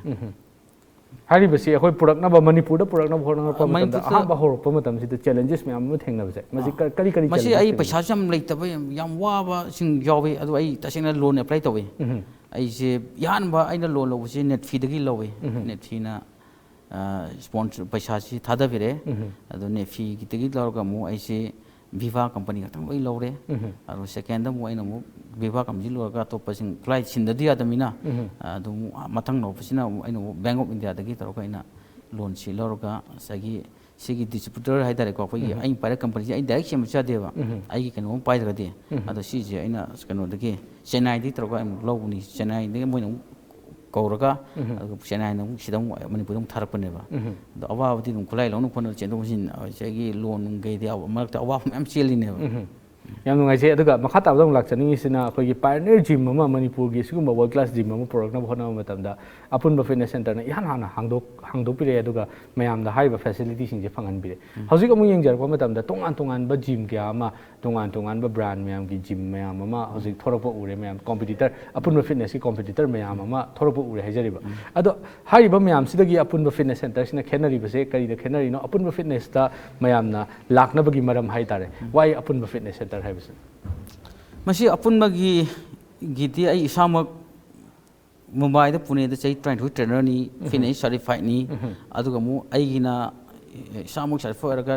ꯍꯥꯏꯔꯤꯕꯁꯤ ꯑꯩꯈꯣꯏ ꯄꯨꯔꯛꯅꯕ, ꯃꯅꯤꯄꯨꯔꯗ ꯄꯨꯔꯛꯅꯕ ꯍꯣꯠꯅꯔꯛꯄ ꯃꯇꯝꯗ, ꯃꯅꯤꯄꯨꯔꯗ ꯑꯍꯥꯟꯕ ꯍꯧꯔꯛꯄ ꯃꯇꯝꯁꯤꯗ ꯆꯦꯂꯦꯟꯖꯦꯁ ꯃꯌꯥꯝ ꯑꯃ ꯊꯦꯡꯅꯕꯁꯦ, ꯃꯁꯤ ꯀ- ꯀꯔꯤ ꯀꯔꯤ ꯃꯁꯤ challenges ꯑꯩ ꯊꯦꯡꯅꯩ? ꯄꯩꯁꯥꯁꯨ ꯌꯥꯝ ꯂꯩꯇꯕ, ꯌꯥꯝ, ꯌꯥꯝ ꯋꯥꯕꯁꯤꯡ ꯌꯥꯎꯋꯤ꯫ ꯑꯗꯨ ꯑꯩ ꯇꯁꯦꯡꯅ ꯂꯣꯟ ꯑꯦꯄ꯭ꯂꯥꯏ ꯇꯧꯋꯤ꯫ ꯎꯝ. ꯑꯩꯁꯦ ꯑꯍꯥꯟꯕ ꯑꯩꯅ ꯂꯣꯟ ꯂꯧꯕꯁꯤ ꯅꯦꯠꯐꯤꯗꯒꯤ ꯂꯧꯋꯤ꯫ ꯎꯝ. ꯅꯦꯠꯐꯤꯅ ꯁ꯭ꯄꯣꯟꯁꯔ, ꯄꯩꯁꯥꯁꯤ ꯊꯥꯗꯕꯤꯔꯦ꯫ ꯎꯝ. ꯑꯗꯣ ꯅꯦꯠꯐꯤꯒꯤꯗꯒꯤ ꯂꯧꯔꯒ ꯑꯃꯨꯛ ꯑꯩꯁꯦ ꯚꯤꯚꯥ ꯀꯝꯄꯅꯤ ꯈꯛꯇꯪ ꯂꯣꯏ ꯂꯧꯔꯦ꯫ ꯎꯝ. ꯑꯗꯣ ꯁꯦꯀꯦꯟꯗ ꯑꯃꯨꯛ ꯑꯩꯅ ꯑꯃꯨꯛ ꯚꯤꯚꯥ ꯀꯝꯄꯅꯤ ꯂꯣꯏꯔꯒ ꯑꯇꯣꯞꯄꯁꯤꯡ ꯈꯨꯠꯂꯥꯏ ꯁꯤꯟꯗꯗꯤ ꯌꯥꯗꯕꯅꯤꯅ, ꯎꯝ. ꯑꯗꯨ ꯑꯃꯨꯛ ꯃꯊꯪ ꯂꯧꯕꯁꯤꯅ ꯑꯃꯨꯛ ꯑꯩꯅ ꯑꯃꯨꯛ ꯕꯦꯡ ꯑꯣꯐ ꯏꯟꯗꯤꯌꯥꯗꯒꯤ ꯇꯧꯔꯒ ꯑꯩꯅ ꯂꯣꯟꯁꯤ ꯂꯧꯔꯒ ꯉꯁꯥꯏꯒꯤ ꯁꯤꯒꯤ ꯗꯤꯁꯇ꯭ꯔꯤꯕ꯭ꯌꯨꯇꯔ ꯍꯥꯏꯇꯥꯔꯦꯀꯣ, ꯑꯩꯈꯣꯏꯒꯤ ꯎꯝ. ꯑꯩꯅ ꯄꯥꯏꯔꯛꯄ ꯀꯝꯄꯅꯤꯁꯦ ꯑꯩ ꯗꯥꯏꯔꯦꯛ ꯁꯦꯝꯕꯁꯨ ꯌꯥꯗꯦꯕ꯫ ꯎꯝ. ꯑꯩꯒꯤ ꯀꯩꯅꯣ ꯑꯃ ꯄꯥꯏꯗ꯭ꯔꯒꯗꯤ꯫ ꯎꯝ. ꯑꯗꯣ ꯁꯤꯁꯦ ꯑꯩꯅ ꯀꯩꯅꯣꯗꯒꯤ, ꯆꯦꯟꯅꯥꯏꯗꯒꯤ ꯇꯧꯔꯒ ꯑꯩꯅ ꯂꯧꯕꯅꯤ꯫ ꯆꯦꯟꯅꯥꯏꯗꯒꯤ ꯃꯣꯏꯅ ꯑꯃꯨꯛ ꯀꯧꯔꯒ, ꯎꯝ. ꯑꯗꯨꯒ ꯆꯦꯟꯅꯥꯏꯅ ꯑꯃꯨꯛ ꯁꯤꯗ ꯑꯃꯨꯛ ꯃꯅꯤꯄꯨꯔꯗ ꯑꯃꯨꯛ ꯊꯥꯔꯛꯄꯅꯦꯕ꯫ ꯎꯝ. ꯑꯗꯣ ꯑꯋꯥꯕꯗꯤ ꯑꯗꯨꯝ ꯈꯨꯠꯂꯥꯏ ꯂꯧꯅ ꯈꯣꯠꯅ ꯆꯦꯟꯊꯣꯛ ꯆꯦꯟꯁꯤꯟ, ꯉꯁꯥꯏꯒꯤ ꯂꯣꯟ ꯅꯨꯡ ꯀꯩꯗꯤ ꯃꯔꯛꯇ ꯑꯋꯥꯕ ꯃꯌꯥꯝ ꯆꯦꯜꯂꯤꯅꯦꯕ꯫ ꯎꯝ. ꯌꯥꯝ ꯅꯨꯡꯉꯥꯏꯖꯩ꯫ ꯑꯗꯨꯒ ꯃꯈꯥ ꯇꯥꯕꯗ ꯑꯃꯨꯛ ꯂꯥꯛꯆꯅꯤꯡꯉꯤꯁꯤꯅ, ꯑꯩꯈꯣꯏꯒꯤ ꯄꯥꯏꯑꯣꯅꯤꯌꯔ ꯖꯤꯝ ꯑꯃ, ꯃꯅꯤꯄꯨꯔꯒꯤ ꯁꯤꯒꯨꯝꯕ ꯋꯥꯔꯜ ꯀ꯭ꯂꯥꯁ ꯖꯤꯝ ꯑꯃ ꯄꯨꯔꯛꯅꯕ ꯍꯣꯠꯅꯕ ꯃꯇꯝꯗ ꯑꯄꯨꯟꯕ ꯐꯤꯠꯅꯦꯁ ꯁꯦꯟꯇꯔꯅ ꯏꯍꯥꯟ ꯍꯥꯟꯅ ꯍꯥꯡꯗꯣꯛ ꯍꯥꯡꯗꯣꯛꯄꯤꯔꯛꯑꯦ, ꯑꯗꯨꯒ ꯃꯌꯥꯝꯗ ꯍꯥꯏꯔꯤꯕ ꯐꯦꯁꯤꯂꯤꯇꯤꯁꯤꯡꯁꯦ ꯐꯪꯍꯟꯕꯤꯔꯦ꯫ ꯍꯧꯖꯤꯛ ꯑꯃꯨꯛ ꯌꯦꯡꯖꯔꯛꯄ ꯃꯇꯝꯗ ꯇꯣꯉꯥꯟ ꯇꯣꯉꯥꯟꯕ ꯖꯤꯝ ꯀꯌꯥ ꯑꯃ, ꯇꯣꯉꯥꯟ ꯇꯣꯉꯥꯟꯕ ꯕ꯭ꯔꯥꯟ ꯃꯌꯥꯝꯒꯤ ꯖꯤꯝ ꯃꯌꯥꯝ ꯑꯃ ꯍꯧꯖꯤꯛ ꯊꯣꯔꯛꯄ ꯎꯔꯦ꯫ ꯃꯌꯥꯝ ꯀꯣꯝꯄꯤꯇꯤꯇꯔ, ꯑꯄꯨꯟꯕ ꯐꯤꯠꯅꯦꯁꯀꯤ ꯀꯣꯝꯄꯤꯇꯤꯇꯔ ꯃꯌꯥꯝ ꯑꯃ ꯊꯣꯔꯛꯄ ꯎꯔꯦ ꯍꯥꯏꯖꯔꯤꯕ꯫ ꯑꯗꯣ ꯍꯥꯏꯔꯤꯕ ꯃꯌꯥꯝꯁꯤꯗꯒꯤ ꯑꯄꯨꯟꯕ ꯐꯤꯠꯅꯦꯁ ꯁꯦꯟꯇꯔꯁꯤꯅ ꯈꯦꯠꯅꯔꯤꯕꯁꯦ ꯀꯔꯤꯗ ꯈꯦꯠꯅꯔꯤꯅꯣ? ꯑꯄꯨꯟꯕ ꯐꯤꯠꯅꯦꯁꯇ ꯃꯌꯥꯝꯅ ꯂꯥꯛꯅꯕꯒꯤ ꯃꯔꯝ ꯍꯥꯏꯇꯥꯔꯦ꯫ Why ꯑꯄꯨꯟꯕ ꯐꯤꯠꯅꯦꯁ ꯁꯦꯟꯇꯔ ꯍꯥꯏꯕꯁꯦ? ꯃꯁꯤ ꯑꯄꯨꯟꯕꯒꯤ ꯒꯤꯗꯤ ꯑꯩ ꯏꯁꯥꯃꯛ ꯃꯨꯝꯕꯥꯏꯗ, ꯄꯨꯅꯦꯗ ꯆꯍꯤ ꯇꯔꯥꯅꯤꯊꯣꯏ ꯇ꯭ꯔꯦꯅꯔꯅꯤ, ꯐꯤꯠꯅꯦꯁ ꯁꯥꯔꯇꯤꯐꯥꯏꯠꯅꯤ꯫ ꯑꯗꯨꯒ ꯑꯃꯨꯛ ꯑꯩꯒꯤꯅ ꯏꯁꯥꯃꯛ ꯁꯥꯔꯇꯤꯐꯥꯏꯠ ꯑꯣꯏꯔꯒ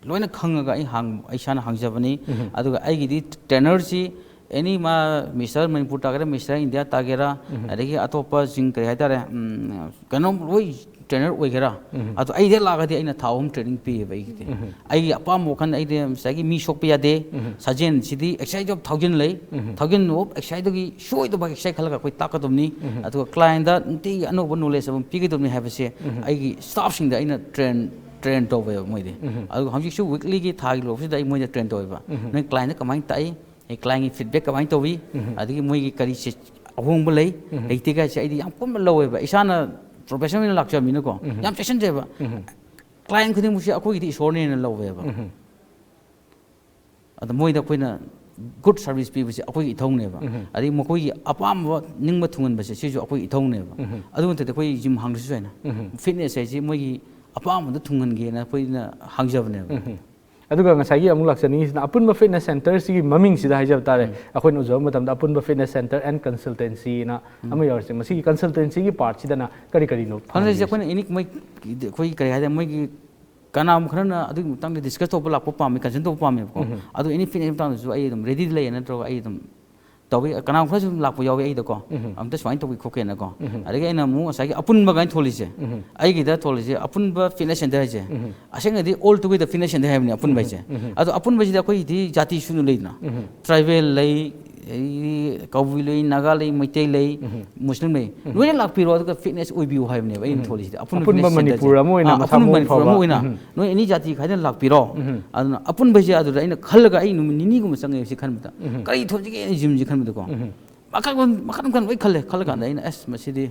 ꯂꯣꯏꯅ ꯈꯪꯉꯒ ꯑꯩ ꯍꯥꯡ-, ꯑꯩ ꯏꯁꯥꯅ ꯍꯥꯡꯖꯕꯅꯤ꯫ ꯑꯗꯨꯒ ꯑꯩꯒꯤꯗꯤ ꯇ꯭ꯔꯦꯅꯔꯁꯤ ꯑꯦꯅꯤ ꯃꯥ ꯃꯤꯁꯇꯔ ꯃꯅꯤꯄꯨꯔ ꯇꯥꯒꯦꯔꯥ, ꯃꯤꯁꯇꯔ ꯏꯟꯗꯤꯌꯥ ꯇꯥꯒꯦꯔꯥ, ꯑꯗꯒꯤ ꯑꯇꯣꯞꯄꯁꯤꯡ ꯀꯔꯤ ꯍꯥꯏꯇꯥꯔꯦ, ꯎꯝ, ꯀꯩꯅꯣꯝ ꯂꯣꯏ ꯇ꯭ꯔꯦꯅꯔ ꯑꯣꯏꯒꯦꯔꯥ, ꯑꯗꯣ ꯑꯩꯗ ꯂꯥꯛꯑꯒꯗꯤ ꯑꯩꯅ ꯊꯥ ꯑꯍꯨꯝ ꯇ꯭ꯔꯦꯅꯤꯡ ꯄꯤꯌꯦꯕ ꯑꯩꯒꯤꯗꯤ꯫ ꯑꯩꯒꯤ ꯑꯄꯥꯝꯕ ꯋꯥꯈꯜ, ꯑꯩꯗꯤ ꯉꯁꯥꯏꯒꯤ ꯃꯤ ꯁꯣꯛꯄ ꯌꯥꯗꯦ, ꯁꯥꯖꯦꯜꯁꯤꯗꯤ ꯑꯦꯛꯁꯔꯁꯥꯏꯁ ꯑꯣꯐ ꯊꯥꯎꯖꯟ ꯂꯩ, ꯊꯥꯎꯖꯟ ꯑꯣꯐ ꯑꯦꯛꯁꯔꯁꯥꯏꯁꯇꯨꯒꯤ ꯁꯣꯏꯗꯕ ꯑꯦꯛꯁꯔꯁꯥꯏꯁ ꯈꯜꯂꯒ ꯑꯩꯈꯣꯏ ꯇꯥꯛꯀꯗꯕꯅꯤ꯫ ꯑꯗꯨꯒ ꯀ꯭ꯂꯥꯏꯟꯗ ꯅꯨꯡꯇꯤꯒꯤ ꯑꯅꯧꯕ ꯅꯣꯂꯦꯖ ꯑꯃ ꯄꯤꯒꯗꯕꯅꯤ ꯍꯥꯏꯕꯁꯦ ꯑꯩꯒꯤ ꯁ꯭ꯇꯥꯐꯁꯤꯡꯗ ꯑꯩꯅ ꯇ꯭ꯔꯦꯟ ꯇ꯭ꯔꯦꯟ ꯇꯧꯋꯦꯕ ꯃꯣꯏꯗꯤ꯫ ꯑꯗꯨꯒ ꯍꯧꯖꯤꯛꯁꯨ ꯋꯤꯛꯂꯤꯒꯤ, ꯊꯥꯒꯤ ꯂꯣꯏꯔꯛꯄꯁꯤꯗ ꯑꯩ ꯃꯣꯏꯗ ꯇ꯭ꯔꯦꯟ ꯇꯧꯋꯦꯕ꯫ ꯅꯣꯏ ꯀ꯭ꯂꯥꯏꯟꯗ ꯀꯃꯥꯏꯅ ꯇꯥꯛꯏ? ꯑꯩ ꯀ꯭ꯂꯥꯏꯟꯒꯤ ꯐꯤꯗꯕꯦꯛ ꯀꯃꯥꯏꯅ ꯇꯧꯏ? ꯑꯗꯒꯤ ꯃꯣꯏꯒꯤ ꯀꯔꯤ ꯁꯤ-, ꯑꯍꯣꯡꯕ ꯂꯩ, ꯂꯩꯇꯦ ꯀꯥꯏꯁꯦ ꯑꯩꯗꯤ ꯌꯥꯝ ꯀꯨꯞꯅ ꯂꯧꯋꯦꯕ꯫ ꯏꯁꯥꯅ ꯄ꯭ꯔꯣꯐꯦꯁꯅꯦꯜ ꯑꯣꯏꯅ ꯂꯥꯛꯆꯕꯅꯤꯅꯀꯣ, ꯌꯥꯝ ꯆꯦꯛꯁꯤꯟꯖꯩꯕ꯫ ꯀ꯭ꯂꯥꯏꯟ ꯈꯨꯗꯤꯡꯃꯛꯁꯦ ꯑꯩꯈꯣꯏꯒꯤꯗꯤ ꯏꯁꯣꯔꯅꯦꯅ ꯂꯧꯋꯦꯕ꯫ ꯑꯗꯣ ꯃꯣꯏꯗ ꯑꯩꯈꯣꯏꯅ ꯒꯨꯗ ꯁꯥꯔꯚꯤꯁ ꯄꯤꯕꯁꯦ ꯑꯩꯈꯣꯏꯒꯤ ꯏꯊꯧꯅꯦꯕ꯫ ꯑꯗꯒꯤ ꯃꯈꯣꯏꯒꯤ ꯑꯄꯥꯝꯕ ꯅꯤꯡꯕ ꯊꯨꯡꯍꯟꯕꯁꯦ ꯁꯤꯁꯨ ꯑꯩꯈꯣꯏꯒꯤ ꯏꯊꯧꯅꯦꯕ꯫ ꯑꯗꯨ ꯅꯠꯇꯗꯤ ꯑꯩꯈꯣꯏ ꯖꯤꯝ ꯍꯥꯡꯗ꯭ꯔꯁꯨ ꯌꯥꯏꯅ꯫ ꯐꯤꯠꯅꯦꯁ ꯍꯥꯏꯁꯦ ꯃꯣꯏꯒꯤ ꯑꯄꯥꯝꯕꯗꯣ ꯊꯨꯡꯍꯟꯒꯦꯅ ꯑꯩꯈꯣꯏꯅ ꯍꯥꯡꯖꯕꯅꯦꯕ꯫ ꯑꯗꯨꯒ ꯉꯁꯥꯏꯒꯤ ꯑꯃꯨꯛ ꯂꯥꯛꯆꯅꯤꯡꯉꯤꯁꯤꯅ ꯑꯄꯨꯟꯕ ꯐꯤꯠꯅꯦꯁ ꯁꯦꯟꯇꯔꯁꯤꯒꯤ ꯃꯃꯤꯡꯁꯤꯗ ꯍꯥꯏꯖꯕ ꯇꯥꯔꯦ꯫ ꯑꯩꯈꯣꯏꯅ ꯎꯖꯕ ꯃꯇꯝꯗ ꯑꯄꯨꯟꯕ ꯐꯤꯠꯅꯦꯁ ꯁꯦꯟꯇꯔ ꯑꯦꯟ ꯀꯟꯁꯜꯇꯦꯟꯁꯤꯅ ꯑꯃ ꯌꯥꯎꯔꯤꯁꯦ꯫ ꯃꯁꯤꯒꯤ ꯀꯟꯁꯜꯇꯦꯟꯁꯤꯒꯤ ꯄꯥꯔꯠꯁꯤꯗꯅ ꯀꯔꯤ ꯀꯔꯤꯅꯣ ꯐꯪꯗ꯭ꯔꯤꯁꯦ ꯐꯪꯍꯟꯕꯤꯔꯤꯁꯦ? ꯑꯩꯈꯣꯏꯅ ꯑꯦꯅꯤ ꯃꯣꯏ ꯑꯩꯈꯣꯏ ꯀꯔꯤ ꯍꯥꯏꯇꯥꯔꯦ, ꯃꯣꯏꯒꯤ ꯀꯅꯥꯒꯨꯝꯕ ꯈꯔꯅ ꯑꯗꯨꯒꯤ ꯃꯇꯥꯡꯗ ꯗꯤꯁꯀꯁ ꯇꯧꯕ ꯂꯥꯛꯄ ꯄꯥꯝꯃꯤ, ꯀꯟꯁꯜ ꯇꯧꯕ ꯄꯥꯝꯃꯦꯕꯀꯣ꯫ ꯑꯗꯣ ꯑꯦꯅꯤ ꯐꯤꯠꯅꯦꯁ ꯃꯇꯥꯡꯗꯁꯨ ꯑꯩ ꯑꯗꯨꯝ ꯔꯦꯗꯤꯗ ꯂꯩꯌꯦ, ꯅꯠꯇ꯭ꯔꯒ ꯑꯩ ꯑꯗꯨꯝ ꯇꯧꯋꯤ꯫ ꯀꯅꯥꯒꯨꯝꯕ ꯈꯔꯁꯨ ꯑꯗꯨꯝ ꯂꯥꯛꯄ ꯌꯥꯎꯋꯤ ꯑꯩꯗꯀꯣ, ꯑꯝꯇ ꯁꯨꯃꯥꯏꯅ ꯇꯧꯕꯤ ꯈꯣꯠꯀꯦꯅꯀꯣ꯫ ꯑꯗꯒꯤ ꯑꯩꯅ ꯑꯃꯨꯛ ꯉꯁꯥꯏꯒꯤ ꯑꯄꯨꯟꯕ ꯀꯥꯏꯅ ꯊꯣꯜꯂꯤꯁꯦ, ꯑꯩꯒꯤꯗ ꯊꯣꯜꯂꯤꯁꯦ ꯑꯄꯨꯟꯕ ꯐꯤꯠꯅꯦꯁ ꯁꯦꯟꯇꯔ ꯍꯥꯏꯁꯦ꯫ ꯑꯁꯦꯡꯕꯗꯤ ꯑꯣꯜ ꯇꯨꯒꯦꯗꯔ ꯐꯤꯠꯅꯦꯁ ꯁꯦꯟꯇꯔ ꯍꯥꯏꯕꯅꯤ ꯑꯄꯨꯟꯕ ꯍꯥꯏꯁꯦ꯫ ꯑꯗꯣ ꯑꯄꯨꯟꯕꯁꯤꯗꯤ ꯑꯩꯈꯣꯏꯒꯤꯗꯤ ꯖꯥꯇꯤ ꯁꯨꯅ ꯂꯩꯗꯅ, ꯇ꯭ꯔꯥꯏꯕꯦꯜ ꯂꯩ, ꯑꯗꯒꯤ ꯀꯕꯨꯏ ꯂꯩ, ꯅꯥꯒꯥ ꯂꯩ, ꯃꯩꯇꯩ ꯂꯩ, ꯃꯨꯁꯂꯤꯝ ꯂꯩ, ꯂꯣꯏꯅ ꯂꯥꯛꯄꯤꯔꯣ ꯑꯗꯨꯒ ꯐꯤꯠꯅꯦꯁ ꯑꯣꯏꯕꯤꯌꯨ ꯍꯥꯏꯕꯅꯦꯕ ꯑꯩꯅ ꯊꯣꯜꯂꯤꯁꯤꯗꯤ꯫ ꯑꯄꯨꯟꯕ ꯑꯄꯨꯟꯕ fitness center ꯁꯦ꯫ ꯃꯅꯤꯄꯨꯔ ꯑꯃ ꯑꯣꯏꯅ ꯑꯥ, ꯃꯁꯥ ꯑꯄꯨꯟꯕ ꯃꯎ ꯃꯅꯤꯄꯨꯔ ꯐꯕ꯫ ꯑꯃ ꯑꯣꯏꯅ ꯅꯣꯏ ꯑꯦꯅꯤ ꯖꯥꯇꯤ ꯈꯥꯏꯗꯅ ꯂꯥꯛꯄꯤꯔꯣ꯫ ꯑꯗꯨꯅ ꯑꯄꯨꯟꯕꯁꯦ ꯑꯗꯨꯗ ꯑꯩꯅ ꯈꯜꯂꯒ ꯑꯩ ꯅꯨꯃꯤꯠ ꯅꯤꯅꯤꯒꯨꯝꯕ ꯆꯪꯉꯦꯕ ꯁꯤ ꯈꯟꯕꯗ꯫ ꯀꯔꯤ ꯊꯣꯟꯁꯤꯒꯦ ꯑꯩꯅ ꯖꯤꯝꯁꯦ ꯈꯟꯕꯗꯀꯣ꯫ ꯃꯈꯜ ꯃꯈꯜ ꯃꯈꯜ ꯂꯣꯏ ꯈꯜꯂꯦ꯫ ꯈꯜꯂ ꯀꯥꯟꯗ ꯑꯩꯅ ꯑꯁ ꯃꯁꯤꯗꯤ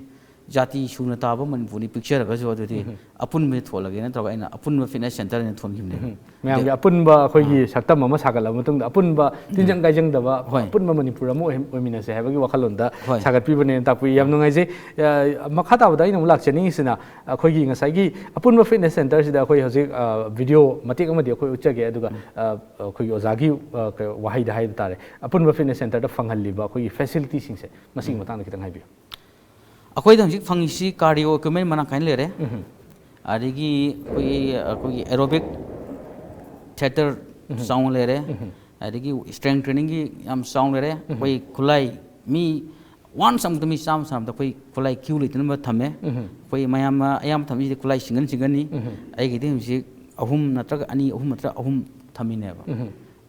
ꯖꯥꯇꯤ ꯁꯨꯅ ꯇꯥꯕ ꯃꯅꯤꯄꯨꯔꯅꯤ ꯄꯤꯛꯆꯔꯒꯁꯨ ꯑꯗꯨꯗꯤ ꯑꯄꯨꯟꯕꯁꯦ ꯊꯣꯜꯂꯒꯦ ꯅꯠꯇ꯭ꯔꯒ ꯑꯩꯅ ꯑꯄꯨꯟꯕ ꯐꯤꯠꯅꯦꯁ ꯁꯦꯟꯇꯔ ꯑꯣꯏꯅ ꯊꯣꯟꯈꯤꯕꯅꯦꯕ꯫ ꯃꯌꯥꯝꯒꯤ ꯑꯄꯨꯟꯕ ꯑꯩꯈꯣꯏꯒꯤ ꯁꯛꯇꯝ ꯑꯃ ꯁꯥꯒꯠꯂꯕ ꯃꯇꯨꯡꯗ ꯑꯄꯨꯟꯕ ꯇꯤꯟꯖꯪ ꯀꯥꯏꯖꯪꯗꯕ ꯍꯣꯏ꯫ ꯑꯄꯨꯟꯕ ꯃꯅꯤꯄꯨꯔ ꯑꯃ ꯑꯣꯏꯍꯟ- ꯑꯣꯏꯃꯤꯟꯅꯁꯦ ꯍꯥꯏꯕꯒꯤ ꯋꯥꯈꯜꯂꯣꯟꯗ ꯍꯣꯏ꯫ ꯁꯥꯒꯠꯄꯤꯕꯅꯦꯅ ꯇꯥꯛꯄꯤ꯫ ꯌꯥꯝ ꯅꯨꯡꯉꯥꯏꯖꯩ꯫ ꯑ, ꯃꯈꯥ ꯇꯥꯕꯗ ꯑꯩꯅ ꯑꯃꯨꯛ ꯂꯥꯛꯆꯅꯤꯡꯉꯤꯁꯤꯅ ꯑꯩꯈꯣꯏꯒꯤ ꯉꯁꯥꯏꯒꯤ ꯑꯄꯨꯟꯕ ꯐꯤꯠꯅꯦꯁ ꯁꯦꯟꯇꯔꯁꯤꯗ ꯑꯩꯈꯣꯏ ꯍꯧꯖꯤꯛ, ꯑ, ꯚꯤꯗꯤꯑꯣ ꯃꯇꯦꯛ ꯑꯃꯗꯤ ꯑꯩꯈꯣꯏ ꯎꯠꯆꯒꯦ꯫ ꯑꯗꯨꯒ, ꯑ, ꯑꯩꯈꯣꯏꯒꯤ ꯑꯣꯖꯥꯒꯤ, ꯑ, ꯀ- ꯋꯥꯍꯩꯗ ꯍꯥꯏꯕ ꯇꯥꯔꯦ, ꯑꯄꯨꯟꯕ ꯐꯤꯠꯅꯦꯁ ꯁꯦꯟꯇꯔꯗ ꯐꯪꯍꯜꯂꯤꯕ ꯑꯩꯈꯣꯏꯒꯤ ꯐꯦꯁꯤꯂꯤꯇꯤꯁꯤꯡꯁꯦ ꯃꯁꯤꯒꯤ ꯃꯇꯥꯡꯗ ꯈꯤꯇꯪ ꯍꯥꯏꯕꯤꯌꯨ꯫ ꯑꯩꯈꯣꯏꯗ ꯍꯧꯖꯤꯛ ꯐꯪꯉꯤꯁꯤ ꯀꯥꯔꯗꯤꯑꯣ ꯏꯀ꯭ꯋꯤꯞꯃꯦꯟ ꯃꯔꯥꯡ ꯀꯥꯏꯅ ꯂꯩꯔꯦ꯫ ꯑꯗꯒꯤ ꯑꯩꯈꯣꯏꯒꯤ ꯑꯩꯈꯣꯏꯒꯤ ꯑꯦꯔꯣꯕꯤꯛ ꯊꯤꯌꯦꯇꯔ ꯆꯥꯎꯅ ꯂꯩꯔꯦ꯫ ꯑꯗꯒꯤ ꯁ꯭ꯇꯔꯦꯡ ꯇ꯭ꯔꯦꯅꯤꯡꯒꯤ ꯌꯥꯝ ꯆꯥꯎꯅ ꯂꯩꯔꯦ꯫ ꯑꯩꯈꯣꯏ ꯈꯨꯠꯂꯥꯏ ꯃꯤ ꯋꯥꯟꯁ ꯑꯃꯗ ꯃꯤ ꯆꯥꯝꯃ ꯁꯥꯟꯅꯕꯗ ꯑꯩꯈꯣꯏ ꯈꯨꯠꯂꯥꯏ ꯀ꯭ꯌꯨ ꯂꯩꯇꯅꯕ ꯊꯝꯃꯦ꯫ ꯑꯩꯈꯣꯏ ꯃꯌꯥꯝ ꯑꯌꯥꯝꯕ ꯊꯝꯃꯤꯁꯤꯗꯤ ꯈꯨꯠꯂꯥꯏ ꯁꯤꯡꯒꯜ ꯁꯤꯡꯒꯜꯅꯤ꯫ ꯑꯩꯒꯤꯗꯤ ꯍꯧꯖꯤꯛ ꯑꯍꯨꯝ ꯅꯠꯇ꯭ꯔꯒ ꯑꯅꯤ, ꯑꯍꯨꯝ ꯅꯠꯇ꯭ꯔꯒ ꯑꯍꯨꯝ ꯊꯝꯃꯤꯅꯦꯕ꯫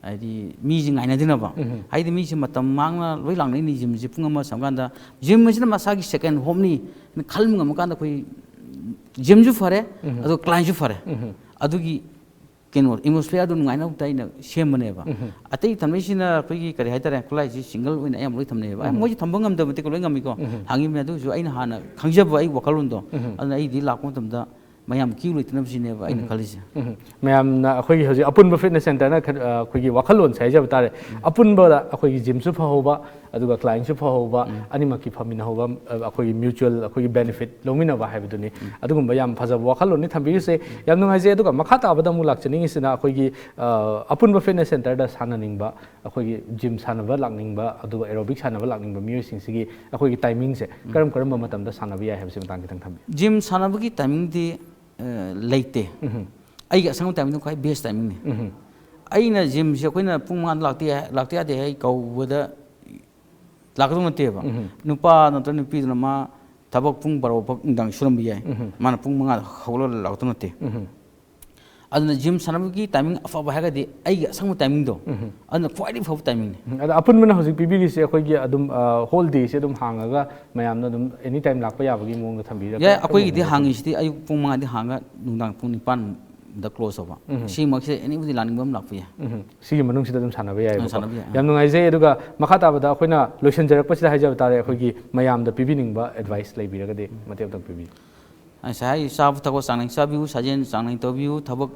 ꯍꯥꯏꯗꯤ ꯃꯤꯁꯤ ꯉꯥꯏꯅꯗꯅꯕ꯫ ꯍꯥꯏꯗꯤ ꯃꯤꯁꯤ ꯃꯇꯝ ꯃꯥꯡꯅ ꯂꯣꯏ ꯂꯥꯛꯅꯩꯅꯤ ꯖꯤꯝꯁꯤ ꯄꯨꯡ ꯑꯃ ꯁꯪꯀꯥꯟꯗ꯫ ꯖꯤꯝ ꯑꯁꯤꯅ ꯃꯁꯥꯒꯤ ꯁꯦꯀꯦꯟ ꯍꯣꯝꯅꯤ ꯍꯥꯏꯅ ꯈꯟꯕ ꯉꯝꯃꯀꯥꯟꯗ ꯑꯩꯈꯣꯏ ꯖꯤꯝꯁꯨ ꯐꯔꯦ, ꯑꯗꯨꯒ ꯀ꯭ꯂꯥꯏꯟꯁꯨ ꯐꯔꯦ꯫ ꯑꯗꯨꯒꯤ ꯀꯩꯅꯣ ꯑꯦꯠꯃꯣꯁꯐꯤꯌꯔꯗꯨ ꯅꯨꯡꯉꯥꯏꯅꯕ ꯑꯩꯅ ꯁꯦꯝꯕꯅꯦꯕ꯫ ꯑꯇꯩ ꯊꯝꯅꯩꯁꯤꯅ ꯑꯩꯈꯣꯏꯒꯤ ꯀꯔꯤ ꯍꯥꯏꯇꯥꯔꯦ, ꯈꯨꯠꯂꯥꯏꯁꯤ ꯁꯤꯡꯒꯜ ꯑꯣꯏꯅ ꯑꯌꯥꯝꯕ ꯂꯣꯏ ꯊꯝꯅꯩꯑꯕ꯫ ꯑꯩ ꯃꯣꯏꯁꯨ ꯊꯝꯕ ꯉꯝꯗꯕ ꯃꯇꯤꯛ ꯂꯣꯏ ꯉꯝꯃꯤꯀꯣ꯫ ꯍꯥꯡꯉꯤꯕꯅꯤ꯫ ꯑꯗꯨꯁꯨ ꯑꯩꯅ ꯍꯥꯟꯅ ꯈꯪꯖꯕ ꯑꯩ ꯋꯥꯈꯜꯂꯣꯟꯗꯣ, ꯑꯗꯨꯅ ꯑꯩꯗꯤ ꯂꯥꯛꯄ ꯃꯇꯝꯗ ꯃꯌꯥꯝ ꯀ꯭ꯌꯨ ꯂꯩꯇꯅꯕꯁꯤꯅꯦꯕ ꯑꯩꯅ ꯈꯜꯂꯤꯁꯦ꯫ ꯎꯝ꯫ ꯃꯌꯥꯝꯅ ꯑꯩꯈꯣꯏꯒꯤ ꯍꯧꯖꯤꯛ ꯑꯄꯨꯟꯕ ꯐꯤꯠꯅꯦꯁ ꯁꯦꯟꯇꯔꯅ ꯈ- ꯑ, ꯑꯩꯈꯣꯏꯒꯤ ꯋꯥꯈꯜꯂꯣꯟꯁꯦ ꯍꯥꯏꯖꯕ ꯇꯥꯔꯦ꯫ ꯑꯄꯨꯟꯕꯗ ꯑꯩꯈꯣꯏꯒꯤ ꯖꯤꯝꯁꯨ ꯐꯍꯧꯕ, ꯑꯗꯨꯒ ꯀ꯭ꯂꯥꯏꯟꯁꯨ ꯐꯍꯧꯕ, ꯑꯅꯤꯃꯛꯀꯤ ꯐꯃꯤꯟꯅꯍꯧꯕ, ꯑ, ꯑꯩꯈꯣꯏꯒꯤ ꯃ꯭ꯌꯨꯆꯨꯋꯦꯜ ꯑꯩꯈꯣꯏꯒꯤ ꯕꯦꯅꯤꯐꯤꯠ ꯂꯧꯃꯤꯟꯅꯕ ꯍꯥꯏꯕꯗꯨꯅꯤ꯫ ꯑꯗꯨꯒꯨꯝꯕ ꯌꯥꯝ ꯐꯖꯕ ꯋꯥꯈꯜꯂꯣꯟꯅꯤ ꯊꯝꯕꯤꯔꯤꯁꯦ꯫ ꯌꯥꯝ ꯅꯨꯡꯉꯥꯏꯖꯩ꯫ ꯑꯗꯨꯒ ꯃꯈꯥ ꯇꯥꯕꯗ ꯑꯃꯨꯛ ꯂꯥꯛꯆꯅꯤꯡꯉꯤꯁꯤꯅ ꯑꯩꯈꯣꯏꯒꯤ, ꯑ, ꯑꯄꯨꯟꯕ ꯐꯤꯠꯅꯦꯁ ꯁꯦꯟꯇꯔꯗ ꯁꯥꯟꯅꯅꯤꯡꯕ, ꯑꯩꯈꯣꯏꯒꯤ ꯖꯤꯝ ꯁꯥꯟꯅꯕ ꯂꯥꯛꯅꯤꯡꯕ, ꯑꯗꯨꯒ ꯑꯦꯔꯣꯕꯤꯛ ꯁꯥꯟꯅꯕ ꯂꯥꯛꯅꯤꯡꯕ ꯃꯤꯑꯣꯏꯁꯤꯡꯁꯤꯒꯤ ꯑꯩꯈꯣꯏꯒꯤ ꯇꯥꯏꯃꯤꯡꯁꯦ ꯀꯔꯝ ꯀꯔꯝꯕ ꯃꯇꯝꯗ ꯁꯥꯟꯅꯕ ꯌꯥꯏ ꯍꯥꯏꯕꯁꯤ ꯃꯇꯥꯡ ꯈꯤꯇꯪ ꯊꯝꯕꯤꯌꯨ꯫ ꯖꯤꯝ ꯁꯥꯟꯅꯕꯒꯤ ꯇꯥꯏꯃꯤꯡꯗꯤ ꯑ, ꯂꯩꯇꯦ꯫ ꯑꯩꯒꯤ ꯑꯁꯪꯕ ꯇꯥꯏꯃꯤꯡꯗꯣ ꯈ꯭ꯋꯥꯏ ꯕꯦꯁ ꯇꯥꯏꯃꯤꯡꯅꯤ꯫ ꯑꯩꯅ ꯖꯤꯝꯁꯦ ꯑꯩꯈꯣꯏꯅ ꯄꯨꯡ ꯃꯉꯥꯗ ꯂꯥꯛꯇ ꯌꯥ- ꯂꯥꯛꯇ ꯌꯥꯗꯦ ꯑꯩ ꯀꯧꯕꯗ ꯂꯥꯛꯀꯗꯧ ꯅꯠꯇꯦꯕ꯫ ꯅꯨꯄꯥ ꯅꯠꯇ꯭ꯔꯒ ꯅꯨꯄꯤꯗꯨꯅ ꯃꯥ ꯊꯕꯛ ꯄꯨꯡ ꯕꯥꯔꯣ ꯐꯥꯎ ꯅꯨꯡꯗꯥꯡ ꯁꯨꯔꯝꯕ ꯌꯥꯏ꯫ ꯃꯥꯅ ꯄꯨꯡ ꯃꯉꯥꯗ ꯍꯧꯒꯠꯂꯒ ꯂꯥꯛꯇꯧ ꯅꯠꯇꯦ꯫ ꯑꯗꯨꯅ ꯖꯤꯝ ꯁꯥꯟꯅꯕꯒꯤ ꯇꯥꯏꯃꯤꯡ ꯑꯐꯕ ꯍꯥꯏꯔꯒꯗꯤ ꯑꯩꯒꯤ ꯑꯁꯪꯕ ꯇꯥꯏꯃꯤꯡꯗꯣ ꯑꯗꯨꯅ ꯈ꯭ꯋꯥꯏꯗꯒꯤ ꯐꯕ ꯇꯥꯏꯃꯤꯡꯅꯤ꯫ ꯎꯝ, ꯑꯗꯣ ꯑꯄꯨꯟꯕꯅ ꯍꯧꯖꯤꯛ ꯄꯤꯕꯤꯔꯤꯁꯦ ꯑꯩꯈꯣꯏꯒꯤ ꯑꯗꯨꯝ ꯍꯣꯜ ꯗꯦꯁꯦ ꯑꯗꯨꯝ ꯍꯥꯡꯉꯒ ꯃꯌꯥꯝꯅ ꯑꯗꯨꯝ ꯑꯦꯅꯤ ꯇꯥꯏꯝ ꯂꯥꯛꯄ ꯌꯥꯕꯒꯤ ꯃꯑꯣꯡꯗ ꯊꯝꯕꯤꯔꯒ ꯌꯥꯏ, ꯀꯔꯝꯕ ꯑꯩꯈꯣꯏꯒꯤꯗꯤ ꯃꯑꯣꯡꯗ ꯍꯥꯡꯉꯤꯁꯤꯗꯤ ꯑꯌꯨꯛ ꯄꯨꯡ ꯃꯉꯥꯗꯤ ꯍꯥꯡꯉꯒ ꯅꯨꯡꯗꯥꯡ ꯄꯨꯡ ꯅꯤꯄꯥꯟꯗ ꯀ꯭ꯂꯣꯖ ꯇꯧꯕ꯫ ꯁꯤꯃꯛꯁꯤꯗ ꯑꯦꯅꯤꯕꯨꯗꯤ ꯂꯥꯛꯅꯤꯡꯕ ꯑꯃ ꯂꯥꯛꯄ ꯌꯥꯏ꯫ ꯎꯝ, ꯁꯤꯒꯤ ꯃꯅꯨꯡꯁꯤꯗ ꯑꯗꯨꯝ ꯁꯥꯟꯅꯕ ꯌꯥꯏꯕꯀꯣ꯫ ꯁꯥꯟꯅꯕ ꯌꯥꯏ꯫ ꯌꯥꯝ ꯅꯨꯡꯉꯥꯏꯖꯩ꯫ ꯑꯗꯨꯒ ꯃꯈꯥ ꯇꯥꯕꯗ ꯑꯩꯈꯣꯏꯅ ꯂꯣꯏꯁꯤꯟꯖꯔꯛꯄꯁꯤꯗ ꯍꯥꯏꯖꯕ ꯇꯥꯔꯦ, ꯑꯩꯈꯣꯏꯒꯤ ꯃꯌꯥꯝꯗ ꯄꯤꯕꯤꯅꯤꯡꯕ ꯑꯦꯗꯚꯥꯏꯁ ꯂꯩꯕꯤꯔꯒꯗꯤ ꯃꯇꯦꯛ ꯑꯃꯇꯪ ꯄꯤꯕꯤꯌꯨ꯫ ꯑꯩ ꯉꯁꯥꯏ ꯍꯥꯏ, ꯆꯥꯕ ꯊꯛꯄ ꯆꯥꯡ ꯅꯥꯏ ꯆꯥꯕꯤꯌꯨ, ꯁꯥꯖꯦꯜ ꯆꯥꯡ ꯅꯥꯏ ꯇꯧꯕꯤꯌꯨ, ꯊꯕꯛ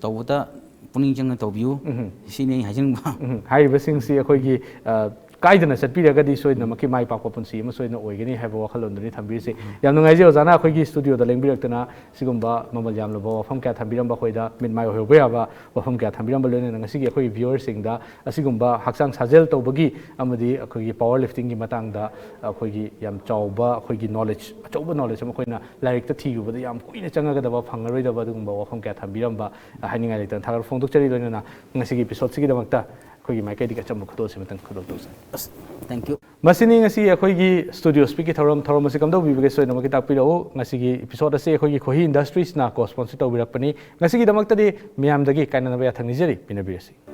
ꯇꯧꯕꯗ ꯄꯨꯛꯅꯤꯡ ꯆꯪꯅ ꯇꯧꯕꯤꯌꯨ꯫ ꯁꯤꯅꯤ ꯑꯩ ꯍꯥꯏꯖꯅꯤꯡꯕ꯫ ꯎꯝ, ꯍꯥꯏꯔꯤꯕꯁꯤꯡꯁꯤ ꯑꯩꯈꯣꯏꯒꯤ, ꯑ, ꯀꯥꯏꯗꯅ ꯆꯠꯄꯤꯔꯒꯗꯤ ꯁꯣꯏꯗꯅꯃꯛꯀꯤ ꯃꯥꯏ ꯄꯥꯛꯄ ꯄꯨꯟꯁꯤ ꯑꯃ ꯁꯣꯏꯗꯅ ꯑꯣꯏꯒꯅꯤ ꯍꯥꯏꯕ ꯋꯥꯈꯜꯂꯣꯟꯗꯨꯅꯤ ꯊꯝꯕꯤꯔꯤꯁꯤ꯫ ꯌꯥꯝ ꯅꯨꯡꯉꯥꯏꯖꯩ ꯑꯣꯖꯥꯅ ꯑꯩꯈꯣꯏꯒꯤ ꯁ꯭ꯇꯨꯗꯤꯑꯣꯗ ꯂꯦꯡꯕꯤꯔꯛꯇꯅ ꯁꯤꯒꯨꯝꯕ ꯃꯃꯜ ꯌꯥꯝꯂꯕ ꯋꯥꯐꯝ ꯀꯌꯥ ꯊꯝꯕꯤꯔꯝꯕ, ꯑꯩꯈꯣꯏꯗ ꯃꯤꯠ ꯃꯥꯏ ꯑꯣꯏꯍꯧꯕ ꯌꯥꯕ ꯋꯥꯐꯝ ꯀꯌꯥ ꯊꯝꯕꯤꯔꯝꯕ, ꯂꯣꯏꯅꯅ ꯉꯁꯤꯒꯤ ꯑꯩꯈꯣꯏꯒꯤ ꯚ꯭ꯌꯨꯋꯔꯁꯤꯡꯗ ꯑꯁꯤꯒꯨꯝꯕ ꯍꯛꯆꯥꯡ ꯁꯥꯖꯦꯜ ꯇꯧꯕꯒꯤ ꯑꯃꯗꯤ ꯑꯩꯈꯣꯏꯒꯤ ꯄꯥꯋꯔ ꯂꯤꯐꯇꯤꯡꯒꯤ ꯃꯇꯥꯡꯗ ꯑꯩꯈꯣꯏꯒꯤ ꯌꯥꯝ ꯆꯥꯎꯕ ꯑꯩꯈꯣꯏꯒꯤ ꯅꯣꯂꯦꯖ, ꯑꯆꯧꯕ ꯅꯣꯂꯦꯖ ꯑꯃ ꯑꯩꯈꯣꯏꯅ ꯂꯥꯏꯔꯤꯛꯇ ꯊꯤꯔꯨꯕꯗ ꯌꯥꯝ ꯀꯨꯏꯅ ꯆꯪꯒꯗꯕ, ꯐꯪꯉꯔꯣꯏꯗꯕ ꯑꯗꯨꯒꯨꯝꯕ ꯋꯥꯐꯝ ꯀꯌꯥ ꯊꯝꯕꯤꯔꯝꯕ ꯍꯥꯏꯅꯤꯡꯉꯥꯏ ꯂꯩꯇꯅ ꯊꯥꯒꯠꯄ ꯐꯣꯡꯗꯣꯛꯆꯔꯤ꯫ ꯂꯣꯏꯅꯅ ꯉꯁꯤꯒꯤ ꯏꯄꯤꯁꯣꯗꯁꯤꯒꯤꯗꯃꯛꯇ ꯑꯩꯈꯣꯏꯒꯤ ꯃꯥꯏꯀꯩꯗꯒꯤ ꯑꯆꯝꯕ ꯈꯨꯗꯣꯜꯁꯤꯃꯇꯪ ꯈꯨꯗꯣꯜ ꯇꯧꯖꯔꯤ꯫ ꯑꯁ, thank you꯫ ꯃꯁꯤꯅꯤ ꯉꯁꯤ ꯑꯩꯈꯣꯏꯒꯤ ꯁ꯭ꯇꯨꯗꯤꯑꯣ ꯁ꯭ꯄꯤꯛꯀꯤ ꯊꯧꯔꯝ꯫ ꯊꯧꯔꯝ ꯑꯁꯤ ꯀꯝꯗꯧꯕꯤꯕꯒꯦ ꯁꯣꯏꯗꯅꯃꯛꯀꯤ ꯇꯥꯛꯄꯤꯔꯛꯎ꯫ ꯉꯁꯤꯒꯤ ꯏꯄꯤꯁꯣꯗ ꯑꯁꯤ ꯑꯩꯈꯣꯏꯒꯤ ꯈꯣꯏꯍꯤ ꯏꯟꯗꯁꯇ꯭ꯔꯤꯁꯅ ꯀꯣ ꯁ꯭ꯄꯣꯟꯁꯔ ꯇꯧꯕꯤꯔꯛꯄꯅꯤ꯫ ꯉꯁꯤꯒꯤꯗꯃꯛꯇꯗꯤ ꯃꯤꯌꯥꯝꯗꯒꯤ ꯀꯥꯏꯅꯅꯕ ꯌꯥꯊꯪ ꯅꯤꯖꯔꯤ꯫ ꯄꯤꯅꯕꯤꯔꯁꯤ꯫